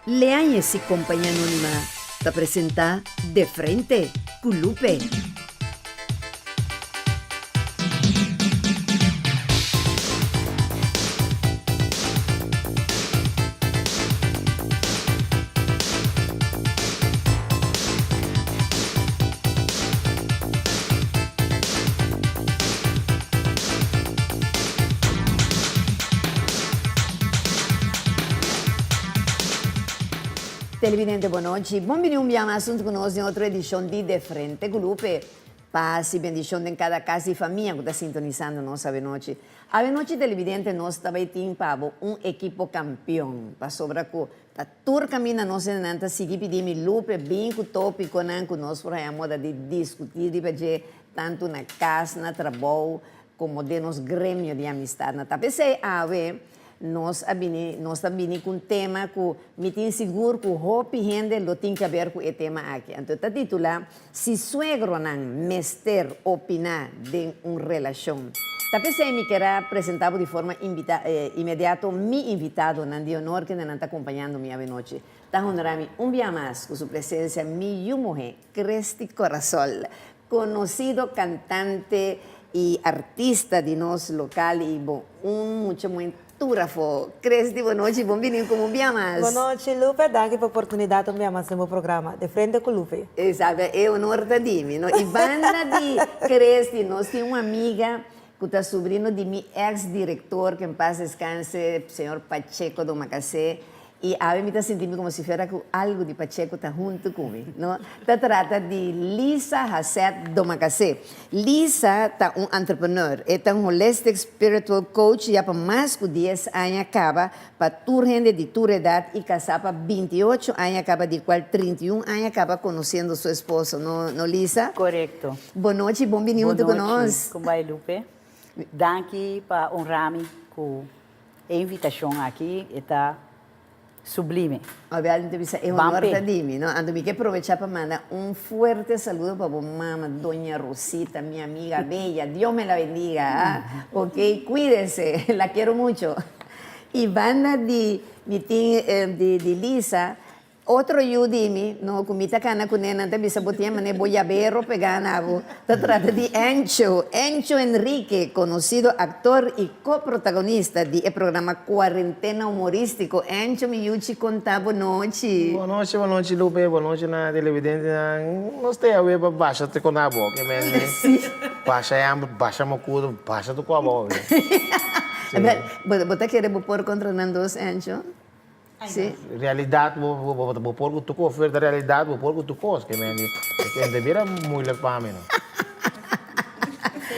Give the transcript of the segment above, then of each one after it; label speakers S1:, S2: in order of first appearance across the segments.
S1: Leañez y Compañía Anónima ta presenta De Frente cu Lupe. Televidente bon nochi, bon bini un bia mas hunto cu nos den otro edicion di De Frente cu Lupe. Paz y bendicion den cada cas y famia cu ta sintonisando nos avenochi. Avenochi televidente nos ta bay tin pa bo un ekipo campeon pasobra cu Ta tur kaminda nos hendenan ta sigui pidi mi Lupe bin ku topikonan ku nos por haña moda di diskutí riba dje tantu na kas, na trabou komo den nos gremio di amistatnan. Ta p'esei awe nos a bini nos ta bini ku un tema ku mi tin sigur ku hopi hende lo tin kaber ku e tema aki. Anto e ta titulá Si suegronan mester opiná den un relashon. Ta p'esei mi ker a presentá bo di forma inmediato mi invitadonan di honor kendenan ta kompañando mi awenochi. Ta honorá mi un bia mas ku su presensia mi yu muhé Christy Corasol, konosido kantante i artista di nos lokal i bo un mucha muhé Tur afó. Christy, bo nochi, bon bini un komo bia mas.
S2: Bo nochi, Lupe. Danki pa oportunidat un bia mas den bo programa, De Frente ku Lupe.
S1: Exacto, e honor ta di mi, no? I banda di Christy, nos tin un amiga ku ta subrino di mi ex director, ke en paz descanse, señor Pacheco Domacassé, I awe mi ta sinti mi como si fuera cu algo di Pacheco ta hunto cu mi, no? Ta trata di Lisa Haseth Domacassé. Lisa ta un entrepreneur, e ta un holistic spiritual coach ya pa mas cu dies aña caba pa tur hende di tur edad y casa pa 28 aña caba di cual 31 aña caba conociendo su esposo, no, no Lisa?
S3: Corecto.
S1: Bon nochi, bon bini hunto cu
S3: Bon nochi,
S1: nos.
S3: con bai Lupe? Danki pa honra mi cu E invitashon aki e ta sublime.
S1: Obviamente mi ta bisa e
S3: Ban
S1: honor
S3: p'e.
S1: ta di mi, no? Anto mi ke probecha pa manda un fuerte saludo pa bo mama, Doña Rosita, mi amiga bella, Dios me la bendiga, ah. Ok, cuídense, la quiero mucho. Y banda di mi tin di di Lisa, Otro yu di mi, no, ku mi ta kana kuné, nan ta bisa bo tin e manera bo yabero pegá na bo. Ta trata di Encho, Encho Enrique, konosido aktor i ko-protagonista di e programa Kuarentena Humorístiko. Encho, mi yuchi, konta bo nochi.
S4: Bo nochi, bo nochi Lupe, bo nochi na televidentenan. Nos ta awe pa basha te kona bo, ke men
S1: Sí.
S4: Basha e hamber, basha mokudo, basha tur kua bo. Sí.
S1: Bo ta kere bo por kontra nan dos, Encho? Sí.
S4: Realidad bo bo bo por cu tur oferta realidad bo por cu tur cos ke men di e ta bira moeilijk pa mi no.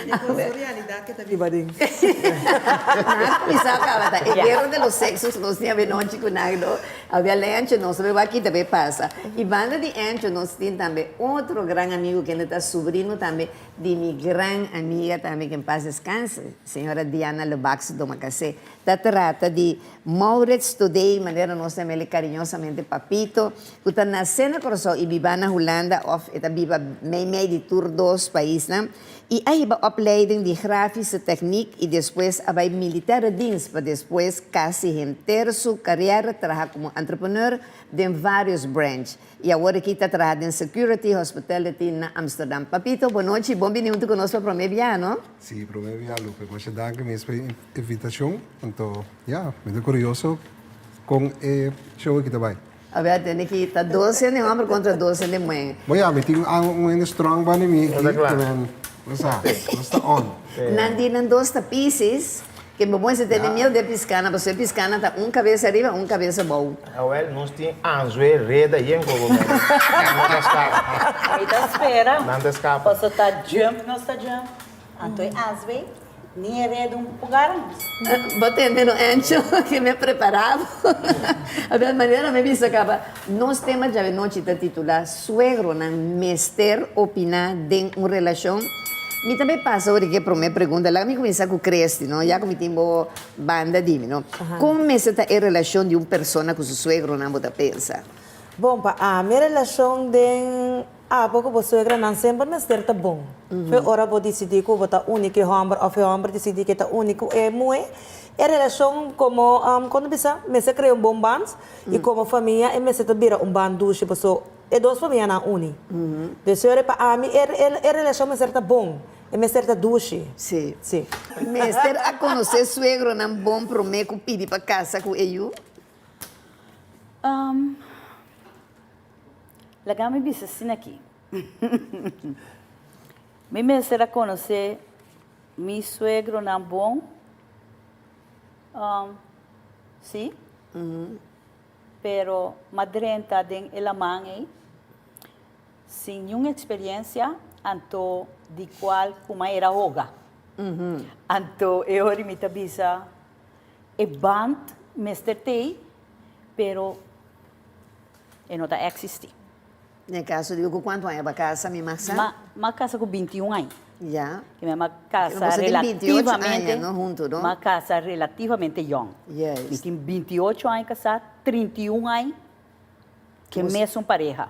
S2: Depende con su realidad ke ta biba den.
S1: Nan a cuminsa caba ta e guerra de los sexos nos tin avenochi cu nan no. Awor Lencho nos ta wak kita bay pasa. Y banda di Encho nos tin tambe otro gran amigo kende ta sobrino tambe di mi gran amiga tambe ke en paz descanse señora Diana Lebacs Domacassé. Ta trata di Maurits Today, manera nos ta yam'el cariñosamente Papito, cu ta nace na Corsou y biba na Hulanda of e ta biba meimei di tur dos paisnan y a hiba opleiding di grafische techniek y despues a bay militaire dienst pa despues casi henter su carriera traha como entrepreneur den varios branch y awor aki ta traha den security hospitality na Amsterdam. Papito, bon nochi, bon bini hunto cu nos pa prome bia, no?
S5: Si, prome bia, Lupe. Masha danki mes pa e invitacion. Anto, ya, mi ta curioso con e show aki ta bay.
S1: A ber, tene ki ta dos hende homber contra dos hende muhe.
S5: Bo ya, mi tin un hende strong banda mi aki,
S4: Ta cla.
S5: ke men, bo sa, nos ta on.
S1: Nan di nan dos ta Pisces, ke bo bon si tene miedo di e piscana, pasobra e piscana ta un cabeza ariba, un cabeza abou.
S4: Awel, nos tin anzue, reda yen cu bo men. Nan no ta scapa.
S3: Mi ta spera.
S4: Nan ta scapa.
S3: Paso ta jump nos ta jump. Anto e anzue. Ni e red un pugar.
S1: Bo tende no Encho ke mi a prepara bo. Abel manera mi a bisa kaba nos tema djawe nochi ta titula Suegronan mester opiná den un relashon? Mi ta bay pasa ora ke prome pregunta laga mi kuminsá ku Christy no ya ku mi tin bo banda di mi no. Kon mester ta e relashon di un persona ku su suegronan bo ta pensa?
S2: Bon pa ami e relashon den Abo ku bo suegranan semper mester ta bon. Fe ora bo disidí ku bo ta uni ku e hòmber òf e hòmber disidí ku e ta uni ku e muhé, E relashon komo, kon ta bisa, mester krea un bon band i komo famia e mester ta bira un band dushi paso e dos famianan a uni. Dus e ora pa ami e relashon mester ta bon, e mester ta dushi.
S1: Sí.
S2: Sí.
S1: Mester a konosé suegronan bon promé ku pidi pa kasa ku e yu?
S3: Laga mi bisa asina aki. Mi mester a konosé Mi suegronan bon, um, sí, pero m'a drenta den e laman ei sin niun experiencia, anto di cual cu m'a era hoga. Anto e ora mi ta bisa, e band mester t'ei, pero e no ta existi.
S1: Den caso di cu cuanto aña ba casa mi masa?
S3: Ma ma casa cu 21 aña.
S1: Ya.
S3: Ki mi a casa
S1: Boso tin 28
S3: relativamente
S1: aña, no, hunto, no?
S3: Ma casa relativamente yong.
S1: Juist.
S3: Mi tin 28 aña casá, 31 aña ke
S1: Bos-
S3: mesun pareha.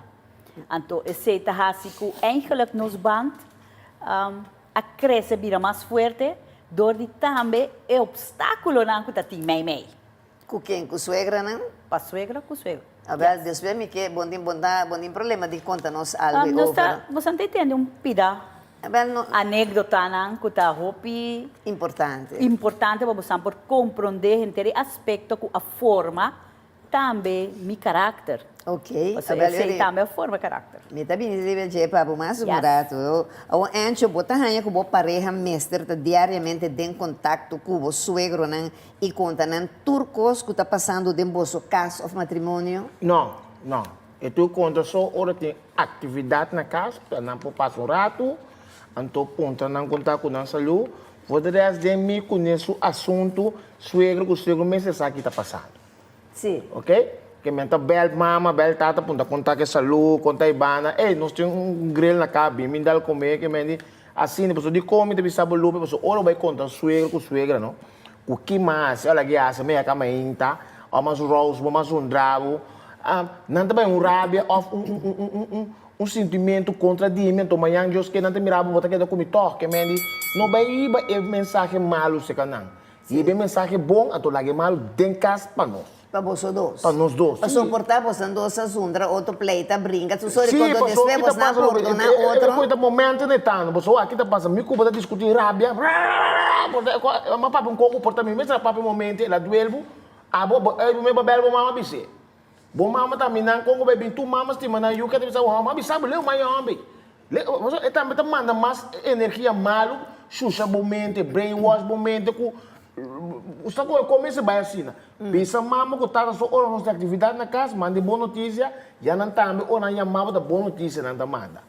S3: Anto esey ta haci cu eigenlijk nos band um, a crece bira mas fuerte door di tambe e obstaculonan cu ta tin meimei.
S1: Ku ken? Ku suegranan?
S3: Pa suegra ku suegro.
S1: Abel, despues mi ke bon tin bon ta bon tin problema di konta nos algu e
S3: Nos
S1: over.
S3: ta, bo sa ta tende un pida
S1: Abel, no.
S3: anekdotanan ku ta hopi.
S1: Importante.
S3: Importante pa bo sa por komprondé henter e aspekto ku a forma tambe mi karakter.
S1: Ok,
S3: Pasobra esei tambe a forma karakter.
S1: Mi ta bini riba dje pa bo mas un
S3: Yes.
S1: rato. Awor Ancho, bo ta haña ku bo pareha mester ta diariamente den kontakto ku bo suegronan i konta nan tur kos ku ta pasando den boso kas òf matrimonio?
S4: No, no. E tur konta so ora tin aktividat na kas, pa nan por pasa un ratu, anto puntra nan kon ta ku nan salú. For de rest den mi kuné su asuntu, suegro ku suegro mester sa ki ta pasando.
S1: Sí.
S4: Ok? Ke men ta bel mama, bel tata punta kon ta ke salú, kon ta e banda. Ey, nos tin un grill na kas, bin bin dal kome, ke men di asina. Pasobra di kon mi ta bisa bo Lupe, pasobra ora bo bai konta suegro ku suegra no, ku ki mas, ora ki hasi meya kama hinta, òf mas rous bo, mas hundra bo, nan ta bai un rabia òf un un un un un un sintimentu kontra di mi, anto mañan Dios ke nan ta mira bo, bo ta keda ku mi tòg. Ke men di, no bai hiba e mensahe malu serka nan. Hiba e mensahe bon, anto laga e malu den kas pa nos.
S1: Pa boso dos.
S4: Pa nos dos,
S1: Pa
S4: sí.
S1: soportá bosan dos a zundra otro pleita, bringa, tur sort di
S4: Sí,
S1: kos,
S4: paso
S1: despues
S4: ki ta
S1: bos nan
S4: pasa,
S1: pordoná
S4: e
S1: otro.
S4: e e ta momento ne tando, paso aki ta pasa, mi ku bo ta diskutí rabia, rararara, mi a papia un koko por ta mi mester a papia un momento, el a duel bo, abo bo ey bo me bel bo mama bis'é. Bo mama ta minan kon ku bai bin, tur mama stima nan yu, ke ta bisa bo hòmber, a bisa bo leu mai hòmber. Pasobra e tambe ta manda mas energia malu, shusha bo mente, brainwash bo mente ku sa kon e kominsá bai asina. Bisa mama ku tata so ora nos tin aktividat na kas, manda e bon notisia, ya nan tambe ora nan yama bo ta bon notisia nan ta manda.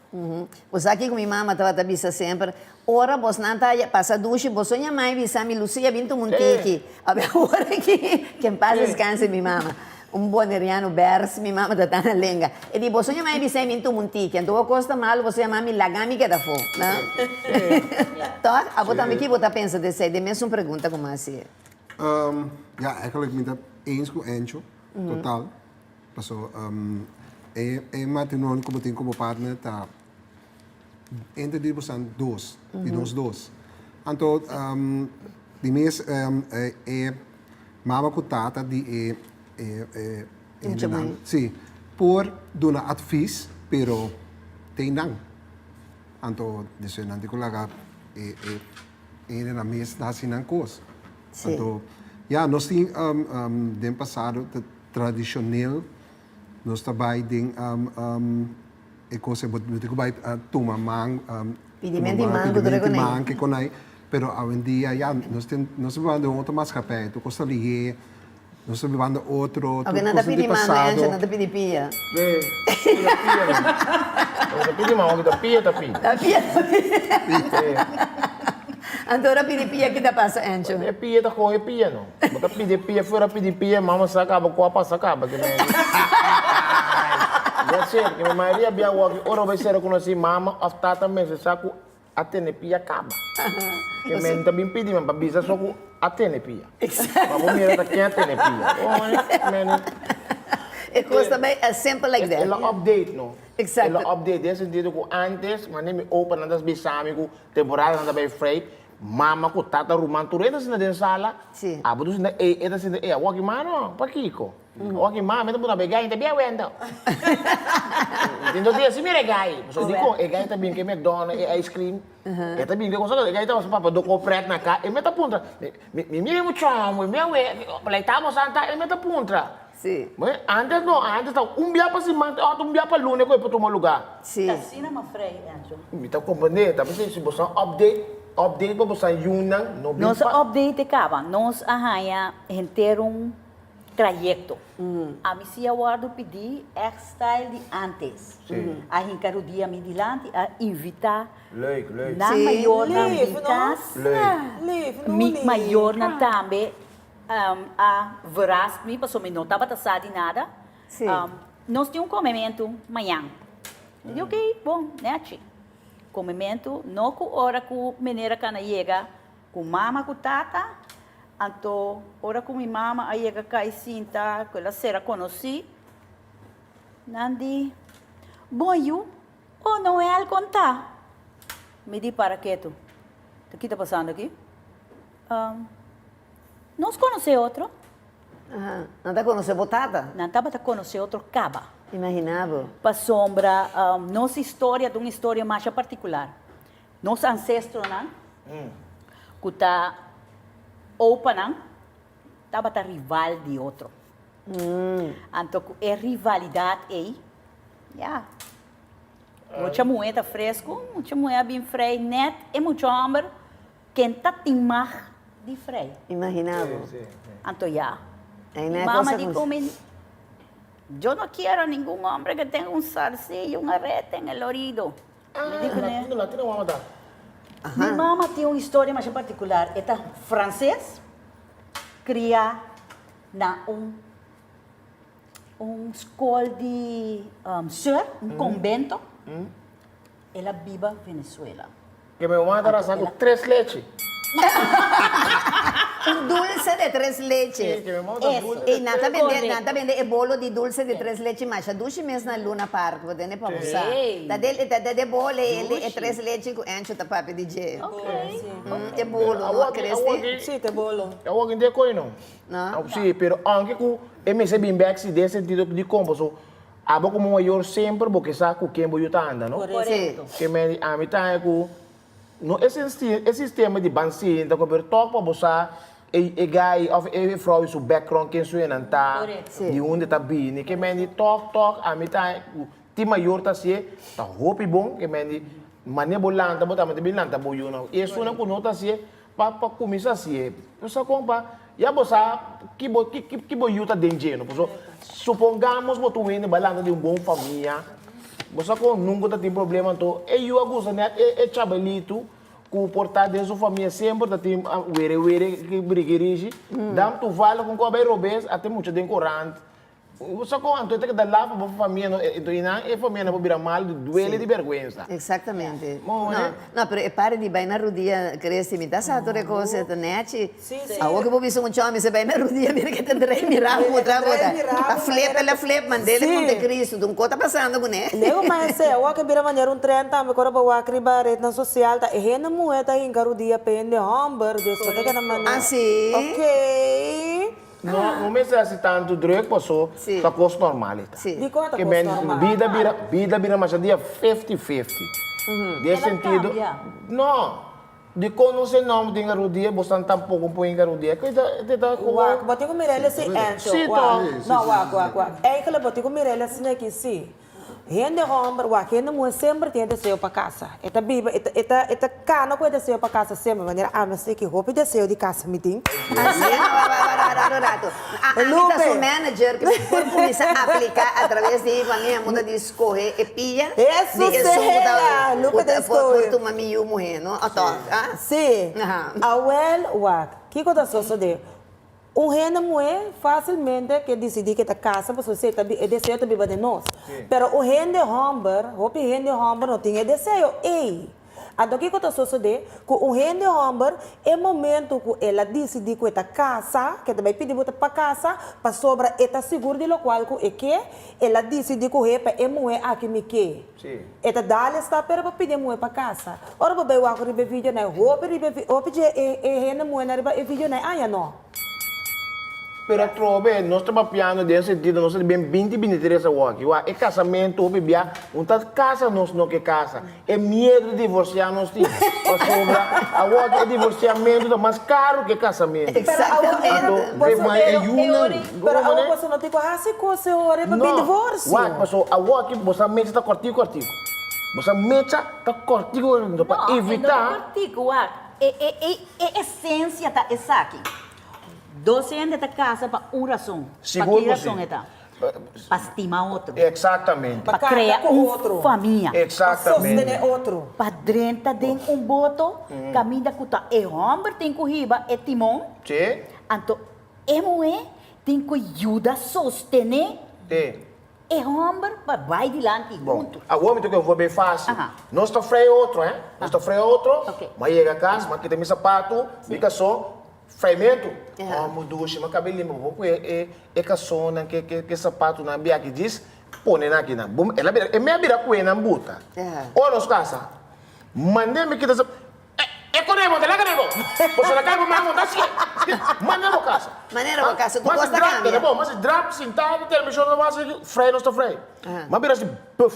S1: Bo sa kiko mi mama tabata bisa semper? Ora bosnan ta pasa dushi, boso yama i bisa mi, Lucia, bin tuma un tiki. Awe awor aki, ke en pas descanse mi mama. Un boneriano bers mi mama ta ta na lenga. E di, boso yama i bisa mi bin tuma un tiki. Anto bo kos ta malu, boso yama mi, laga mi keda afó. No? Tòg? Abo tambe ki bo ta pensa di esei? Den mesun pregunta ku mi a hasi.
S5: Ya, eigenlijk mi ta eens ku Encho, total. Paso e matrimonio ku bo tin ku bo partner ta Entre di bosan dos, di nos dos. Anto di mes e mama ku tata di e e hendenan, si, por duna advis, pero te nan. Anto despues nan tin ku laga e e hendenan mes hasi nan kos. Anto ya nos tin den pasado tradishonel nos ta bai den E kos bo tin ku bai tuma man,
S1: Pidimento di man ku ta
S5: pidimento di man ke konai, pero awendia ya nos tin nos ta bibando den otro maskapei, tur kos ta lihé, nos ta bibando otro, tur
S1: Oke, nan ta
S5: kos di
S1: pidi man,
S5: pasado.
S1: Ancho, nan ta pidi pia.
S4: Sí, pidi pia nan. Nan ta pidi man, oke ta pia ta pidi.
S1: Ta pia ta pidi. Anto ora pidi pia ki ta pasa, Ancho?
S4: E pia ta kohe pia no. Bo ta pidi pia fuera pidi pia mama sa kaba kua pasa kaba ke mei. That's it. Ke mayoria bia wòki ora bo bai sera konosí mama òf tata mester sa ku a tene pia kaba. Ke mei ta bin pidi men pa bisa so ku a tene pia. Pa bo mira ta ken a tene pia. Oe meni.
S1: E kos ta bai as simple like that.
S4: El a update no.
S1: Exacto.
S4: El a update den sentido ku antes mane mi opa nan ta bisa mi ku temporada nan ta bai frei. Mama ku tata ruman tur e ta sinta den sala.
S1: Sí.
S4: Abo ta sinta ei, e ta sinta ei. Awor aki mano, pakiko? Awor aki mama e ta puna pa e gai ta bia wenda. Tin dos dia si mira e gai. Pasobra dikon e gai ta bin ku e McDonald, e ice cream. E ta bin ku e cosa, e gai ta pasa papa doko pret na ka. E me ta puntra, mi mira e muchon, mi mira we, pleita bo santa, e me ta puntra.
S1: Sí.
S4: Bueno, antes no, antes ta un bia pa siman, te ota un bia pa luna ku e por tuma lugá.
S1: Sí.
S3: Ta asina ma frei, Enzo.
S4: Mi ta komprendé, ta p'esei si boso a update, update pa boso yunan, no bin
S3: Nos a
S4: pa.
S3: update kaba, nos a haña henter un trayekto. Ami si a wòrdu pidí ègt style di ántes.
S4: Sí.
S3: A hinka rudia mi dilanti, a invitá
S4: Leuk, leuk.
S3: nan
S1: Sí.
S3: mayornan
S2: Lief,
S3: bin
S2: no?
S3: kas.
S4: Leuk.
S2: Lief, no
S3: Mi
S2: lief.
S3: mayornan tambe A verrast mi pasobra mi no tabata sa di nada.
S1: Sí.
S3: Nos tin un komementu mañan. Mi di ok, bon, nechi. Komementu, no ku ora ku meneer a kana yega ku mama ku tata, anto ora ku mi mama a yega kai sinta ku el a sera konosí, nan di, Bon yu, oh Noel kon ta? Mi di para ketu, ta ki ta pasando aki? Nos konosé otro.
S1: Aha, nan ta konosé bo tata.
S3: Nan tabata konosé otro kaba.
S1: Imaginá bo.
S3: Pasobra nos historia ta un historia masha partikular. Nos ansestronan, ku ta opanan, tabata rival di otro. Anto ku e rivalidat ei, ya, mucha muhé ta fresku, mucha muhé a bin frei nèt e mucha hòmber Ken ta tin mag di frei?
S1: Imagina bo.
S3: Anto ya.
S1: Ei
S3: Mi
S1: na e
S3: mama
S1: cosa
S3: di
S1: cu.
S3: cu mi, Yo no quiero ningun hombre que tenga un zarcillo, un arete en el orido. Mi di cu ne.
S4: Latino, latino mama ta.
S3: Mi mama tin un historia masha particular. E ta frances, cria na un un scol di soeur, un convento. El a biba Venezuela.
S4: Ke mi mama ta rasa ku tres leche.
S1: Un dulce de tres leche.
S4: Sí, ke mi mama ta dulce de
S1: Ey, nan ta
S4: tres
S1: bende, nan ta bende e bolo di dulce de tres leche masha dushi mes na Luna Park, bo tende pa bo sa. Ta de, ta de bolo e, e tres leche ku Encho ta papia di dje. E bolo, no, Christy?
S2: Sí, ta e bolo.
S4: Awor aki no koe no.
S1: No?
S4: Sí, pero aunke ku e mester bin bek si den sentido di kon, paso Abo komo mayor semper bo ke sa ku ken bo yu ta anda, no?
S3: Korekto.
S4: Ke men di ami ta haña ku no e e sistema di ban sinta ku pero tòg pa bo sa e e gai òf e frou su background ken su enan ta, di unda e ta bini. Ke men di tòg tòg ami ta haña ku tin mayor ta hasié ta hopi bon. Ke men di manera bo lanta bo tambe ta bin lanta bo yunan. I esunnan ku no ta hasié Pa pa kuminsá hasié, bo sa kon pa ya bo sa ki bo ki ki bo yu ta den dje no. Pasobra supongamos bo ta un hende balanta di un bon famia, bo sa kon nunka ta tin problema anto e yu a gusta nèt e e chabalitu ku por ta den su famia semper ta tin were were ki brigirishi, dam toevallig un kos a bai robes a tin mucha den korant. Bo sa kon anto e ta keda laf pa bo famia no e enton nan e famia nan por bira mal di duele di berguensa.
S1: Exactamente.
S4: Mo
S1: No,
S4: eh.
S1: no, pero e pare di bai na rudia Christy, mi ta sa tur e cos e ta nechi.
S2: Si, si.
S1: Awor cu bo bisa un chon mi sa bai na rudia mira ke ta drei mira bo otra
S2: Drei
S1: bota.
S2: mira
S1: Ta
S2: bo
S1: flip
S2: manera
S1: el a flip mandele
S2: Si.
S1: Monte Cristo, un cos ta pasando cune.
S2: Lego ma esei, awor ke bira manera un trend tambe ku ora bo wak riba rednan sosial ta e hende muhe ta hinka rudia pa hende homber, dus bo ta keda manera.
S1: Ah si?
S2: Oké.
S4: No, no mester hasi tantu druk paso
S1: Sí.
S4: ta kos normal e ta.
S1: Sí.
S2: Dikon ta
S4: Ke
S2: kos
S4: men
S2: normal?
S4: bida bira bida bira masha dia fifty fifty. Den
S3: El a
S4: sentido
S3: kambia.
S4: no dikon nos e nòmber den Garodia bosan tampoko pon in Garodia ke ta te ta komo
S2: Wak, bo tin ku mira el así, Encho.
S4: Sí,
S2: Wak.
S4: tòg.
S2: No, wak, wak, wak. Eigenlijk bo tin ku mira el asina aki, sí. Hende hòmber, wak, hende muhé semper tin e deseo pa kasa. E ta biba, e ta, e ta, e ta kana ku e deseo pa kasa semper. Manera ami a seki hopi deseo di kasa mi tin.
S1: Así, no, wa, wa, wa, rato, rato. A, ami ta su
S2: Lupe.
S1: manager ku mi por kuminsá apliká a traves di famia mi ta di skohe e pia
S2: Eso
S1: di esun ku ta,
S2: sea,
S1: ku
S2: Lupe ta
S1: ta por, por
S2: skohe.
S1: tuma mi yu muhé, no? O tòg, ah?
S2: Sí.
S1: Aha.
S2: Awèl, wak, kiko ta sosodé? Un hende muhé fásilmente ke disidí ke ta kasa pasobra si e deseo ta biba den nos. Pero un hende hòmber, hopi hende hòmber no tin e deseo ei. Anto kiko ta sosodé? Ku un hende hòmber, e momentu ku el a disidí ku e ta kasa, ku e ta bai pidi bo pa kasa, pasobra e ta sigur di lokual ku e ke, el a disidí ku he pa e muhé aki mi ke. E ta dal e stap pero pa pidi e muhé pa kasa. Ora bo bai wak riba e videonan, hopi riba e hopi dje e hende muhénan riba e videonan aña no.
S4: Pero atrobe, nos ta papiando den sentido, nos ta di ben binti bintitres awoki. Wak, e kasamentu hopi bia, un ta kasa nos no ke kasa. E miedu di divorsiá nos tin. Pasobra awoki e divorsiamentu ta mas karu ke kasamentu.
S2: Pero awor
S4: Anto,
S2: boso
S4: ma e yunan.
S2: Pero awor boso no tin ku hasi kos e ora pa bin divorsio.
S4: Wak, pasobra awoki boso mecha ta kòrtiku kòrtiku. Boso mecha ta kòrtiku kòrtiku. Pa
S3: No, e no
S4: evitá.
S3: ta kòrtiku, wak. E e e e esensia ta esaki. Dos hende ta kasa pa un rason. Pa
S4: Sigur
S3: ki
S4: ku si.
S3: rason e ta? Pa stima otro.
S4: Exactamente.
S3: Pa crea un famia.
S4: Exactamente.
S2: Pa sostene otro.
S3: Pa drenta den un boto caminda cu ta e homber tin cu hiba e timon.
S4: Sí.
S3: Anto e muhe tin cu yuda sostene
S4: Sí.
S3: e homber pa bay dilanti hunto.
S4: Bon, awor mi ta cu e facil. Nos ta frei otro, eh. Nos ta frei otro. Mi a yega cas, mi a kita mi sapato, mi caso. Freimentu? Amo dushi, ma kabe limpa bo ku e e kasonnan, ke ke ke sapatunan bia ki djis pone nan akinan. Bo el a bira e me a bira ku e nan buta. Ora nos kasa, mande mi kita sa e e kone bo ta laga den bo. Pasobra na kai bo mama bo ta hasié. Mande bo kasa.
S1: Manera bo kasa tu
S4: Mas
S1: kos ta
S4: drap
S1: kambia.
S4: ta bon, mas drap sintá na televishon no mas frei nos ta frei. Ma bira asi puf.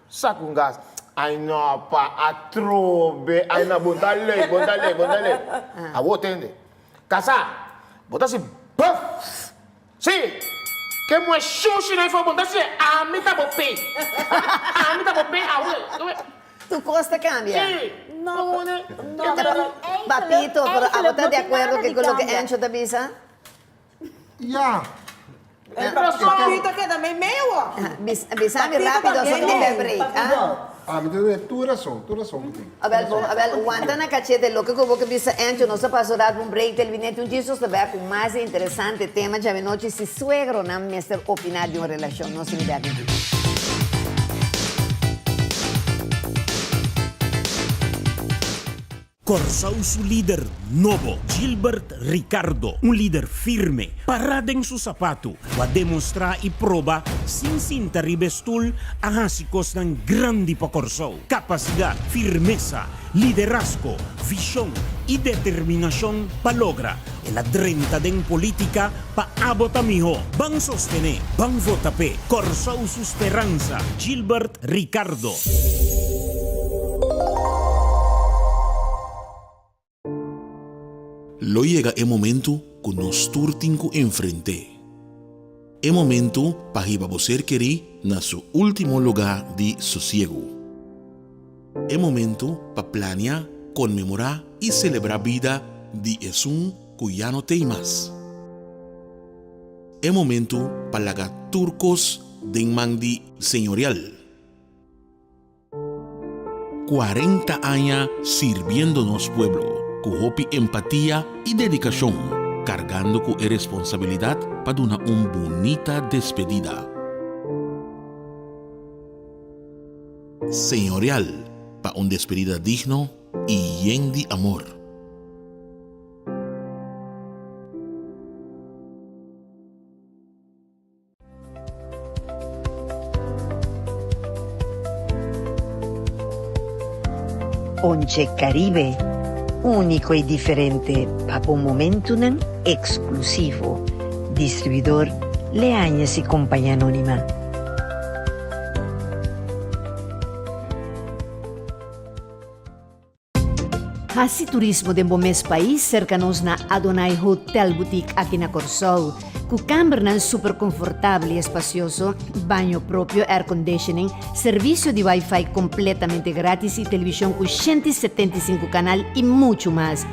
S4: Sa ku gas. Ay no pa atrobe. Ay no bon ta leuk, bon ta leuk, bon ta leuk. Awor tende. Kasá, bo ta hasi buf. Sí! Ke muhé shushi na e for bon ta hasi ami ta bo pe. Ami ta bo pe awe.
S1: Tu kos ta kambia.
S4: Sí!
S2: No, no.
S1: Papito, pero abo ta di akuerdo ku loke Encho ta bisa?
S5: Ya.
S2: Papito keda meimei awor.
S1: Bisa mi rápido so mi ta break.
S5: Ah, mi ta duna tur rason, tur rason ku tin.
S1: Abel, bon, abel, wanta na kachete loke ku bo ke bisa Encho, nos a pasa un rat un break, televidente un djis nos ta bek ku mas interesante tema djawe nochi si suegronan mester opiná di un relashon. Nos ta bini bek un djis.
S6: Kòrsou su lider nobo, Gilbert Ricardo, un lider firme, pará den su sapatu, ku a demostrá i proba sin sinta riba e stul a hasi kosnan grandi pa Kòrsou. Kapasidat, firmesa, liderazgo, vishon i determinashon pa logra. El a drenta den polítika pa abo ta mihó. Ban sostené, ban vota p'e. Kòrsou su speransa, Gilbert Ricardo.
S7: Lo yega e momentu ku nos tur tin ku enfrent'é. E momentu pa hiba bo ser kerí na su último lugá di sosiegu. E momentu pa plania, konmemorá i selebrá bida di esun ku ya no t'ei mas. E momentu pa laga tur kos den man di Señorial. 40 aña sirbiendo nos pueblo ku hopi empatia i dedikashon, kargando ku e responsabilidat pa duna un bunita despedida. Señorial pa un despedida digno i yen di amor.
S8: Onche Caribe, úniko i diferente pa bo momentunan eksklusivo. Distribuidor Leañez y Compañía Anónima.
S1: Hasi turismo den bo mes pais serka nos na Adonai Hotel Boutique aki na Kòrsou. Ku kambernan super konfortabel i espasioso, baño propio, air conditioning, servisio di wifi kompletamente gratis i televishon ku 175 kanal i muchu mas.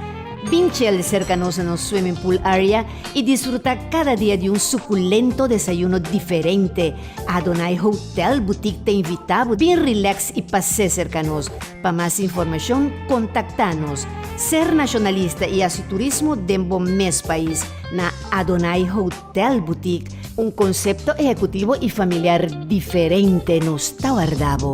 S1: Bin chill serka nos na nos swimming pool area i disfruta kada dia di un sukulento desayuno diferente. Adonai Hotel Boutique ta invita bo bin relax i pas'é serka nos. Pa mas informashon kontaktá nos. Ser nashonalista i hasi turismo den bo mes pais na Adonai Hotel Boutique, un konsepto ehekutivo i familiar diferente nos ta warda bo.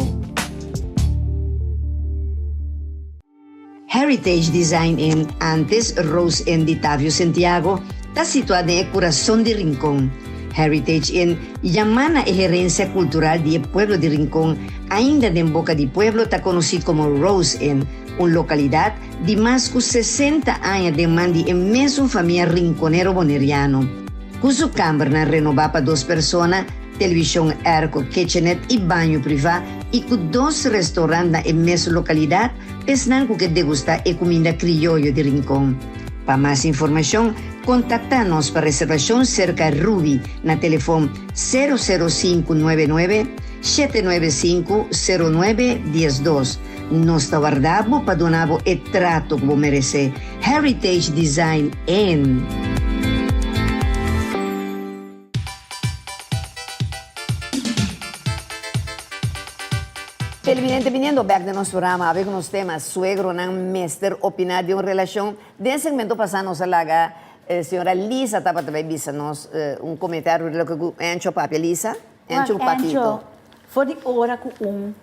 S8: Heritage Design Inn, antes Rose Inn di Tavio Sentiago, ta situá den e kurason di Rincon. Heritage Inn yamá na e herensia kultural di e pueblo di Rincon, ainda den boka di pueblo ta konosí komo Rose Inn, un lokalidat di mas ku 60 aña den man di e mesun famia rinkonero boneriano. Ku su kambernan renobá pa dos persona, televishon airco, kitchenet i baño privá i ku dos restaurant na e mesun lokalidat, p'esnan ku ke degustá e kuminda krioyo di Rincon. Pa mas informashon, kontaktá nos pa reservashon serka Ruby na telefon sero sero sinku nuebe nuebe, shete nuebe sinku, sero nuebe diesdos. Nos ta warda bo pa duna bo e trato ku bo meresé. Heritage Design Inn.
S1: Televidente biniendo bek den nos programa awe ku nos tema Suegronan mester opiná di un relashon. Den e segmento pasá nos a laga señora Lisa tabata bai bisa nos un komentario di loke ku Encho papia. Lisa, Encho ku Papito.
S3: Encho, for di ora ku un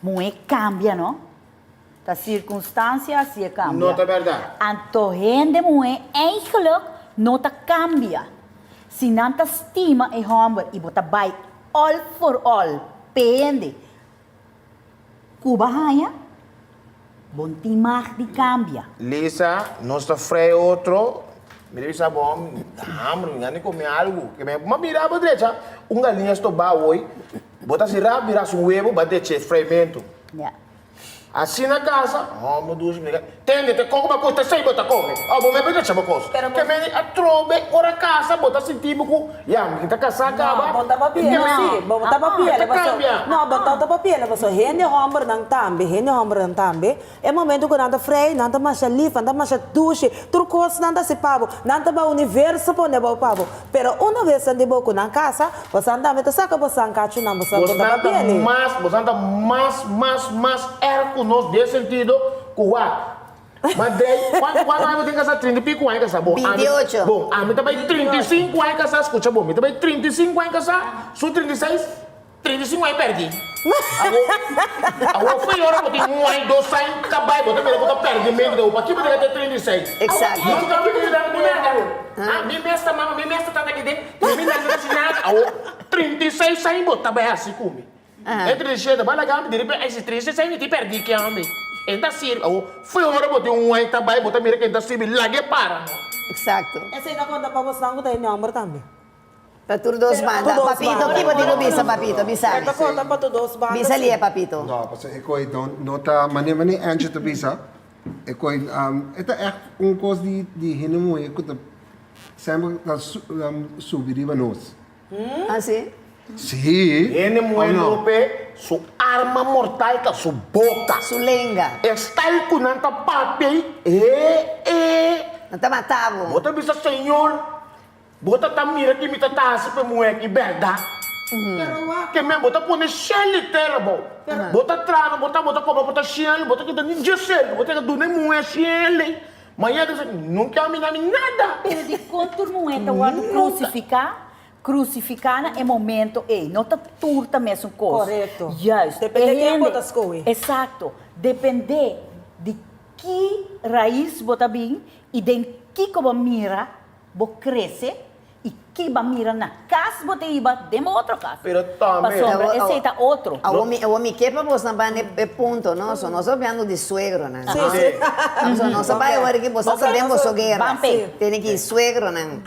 S3: muhé kambia no, ta sirkunstansia hasié kambia.
S4: No ta bèrdat.
S3: Anto hende muhé eigenlijk no ta kambia. Si nan ta stima e hòmber i bo ta bai all for all p'e hende ku bo a haña, bo no tin mag di kambia.
S4: Lisa, nos ta frei otro, mi ta bisa bo, mi ta hamber, mi gana di kome algu. Ke men, ma mira bo drecha, un galiña stobá awoi, bo ta hasi rap bira hasi un webo, bo a drecha e freimentu. Asina casa, homber dushi mi ta tende te koko bo a kusta esei bo ta kome, oh bo mebe drecha bo kos. Ke meni atrobe ora casa bo ta sinti bo ku ya mi ta kasa kaba.
S2: No, bo ta papia si, bo ta papia le paso, no bo ta papia le paso hende hombernan tambe, hende hombernan tambe e momento ku nan ta frei nan ta masha lif, nan ta masha dushi, tur kos nan ta hasi pa bo, nan ta ba universo pone bo pa bo. Pero una vez nan di bo ku nan kasa, bosan tambe ta saka bosan kachunan, bosan ku ta
S4: Bosnan ta
S2: papiali.
S4: mas, bosnan ta mas, mas, mas erg ku nos den sentido ku wak. Ma dei, kuantu, kuantu aña bo tin kasá? Trinta i piku aña kasá. Bon, ami,
S1: 28.
S4: bon, ami ta bai 35 aña kasá, skucha bon, mi ta bai 35 aña kasá, su 36. 35 aña perdí. Awor, awor fo'i ora bo tin un aña, dos aña ta bai, bo ta mira ku ta perdí mente ta opa. Ki bo ta te 36?
S1: Exacto.
S4: Nunka mi ta yuda ku nada. Ah, mi mes ta mama, mi mes ta tata aki den, mi mi nada ta hasi nada. Awor, 36 aña bo ta bai hasi ku mi. E 37 bai laga mi, diripe, ay si 36 aña mi tin perdí ki ami. E ta sirbi. Awor, fo'i ora bo tin un aña ta bai, bo ta mira ku e ta sirbi, lag'e para.
S1: Exacto.
S2: Esei ta konta pa bosnan ku ta hende hòmber tambe.
S1: Pa tur dos banda.
S2: Tur dos
S1: Papito,
S2: banda.
S1: ki bo tin ku bisa, papito? Bisa.
S2: E ta konta pa tur dos banda,
S1: Bisa
S2: sí.
S1: lié, papito.
S5: No, pasobra e koi no, no ta, mane mane Angie ta bisa, e koi, e ta ègt un kos di di hende muhé ku ta semper ta subi riba nos.
S1: Ah, sí?
S5: Sí.
S4: Hende muhé
S5: Of no?
S4: Lupe, su arma mortal ta su boka.
S1: Su lenga.
S4: E style ku nan ta papia ei, e e.
S1: Nan ta mata bo.
S4: Bo ta bisa, Señor, Bo ta ta mira ki mi ta ta hasi pa e muhé aki, bèrdat? Ke men bo ta pone shel di tera bo. Bo ta traha, bo ta bo ta kobra, bo ta shel, bo ta kita ni dje sel, bo ta kita duna e muhé shel ei. Mañana ta bisa, no ke a mina mi nada.
S3: Pero dikon tur muhé ta wòrdu krusifiká? Krusifiká na e momento ei. No ta tur ta mesun kos.
S2: Korekto.
S3: Juist.
S2: Depende
S3: E
S2: ken bo
S3: hende,
S2: ta skohe.
S3: Esakto. Depende di ki rais bo ta bin i den kiko bo mira Bo crece y ki ba mira na cas bo ta hiba den bo otro cas.
S4: Pero tambe.
S3: Pasobra esey ta otro.
S1: Awor mi awor mi ke pa bosnan ban e punto no so nos a hablando di suegronan.
S2: Sí, sí.
S1: So nos a bai awor aki boso ta den boso guera.
S3: Ban pe.
S1: Tene ki suegronan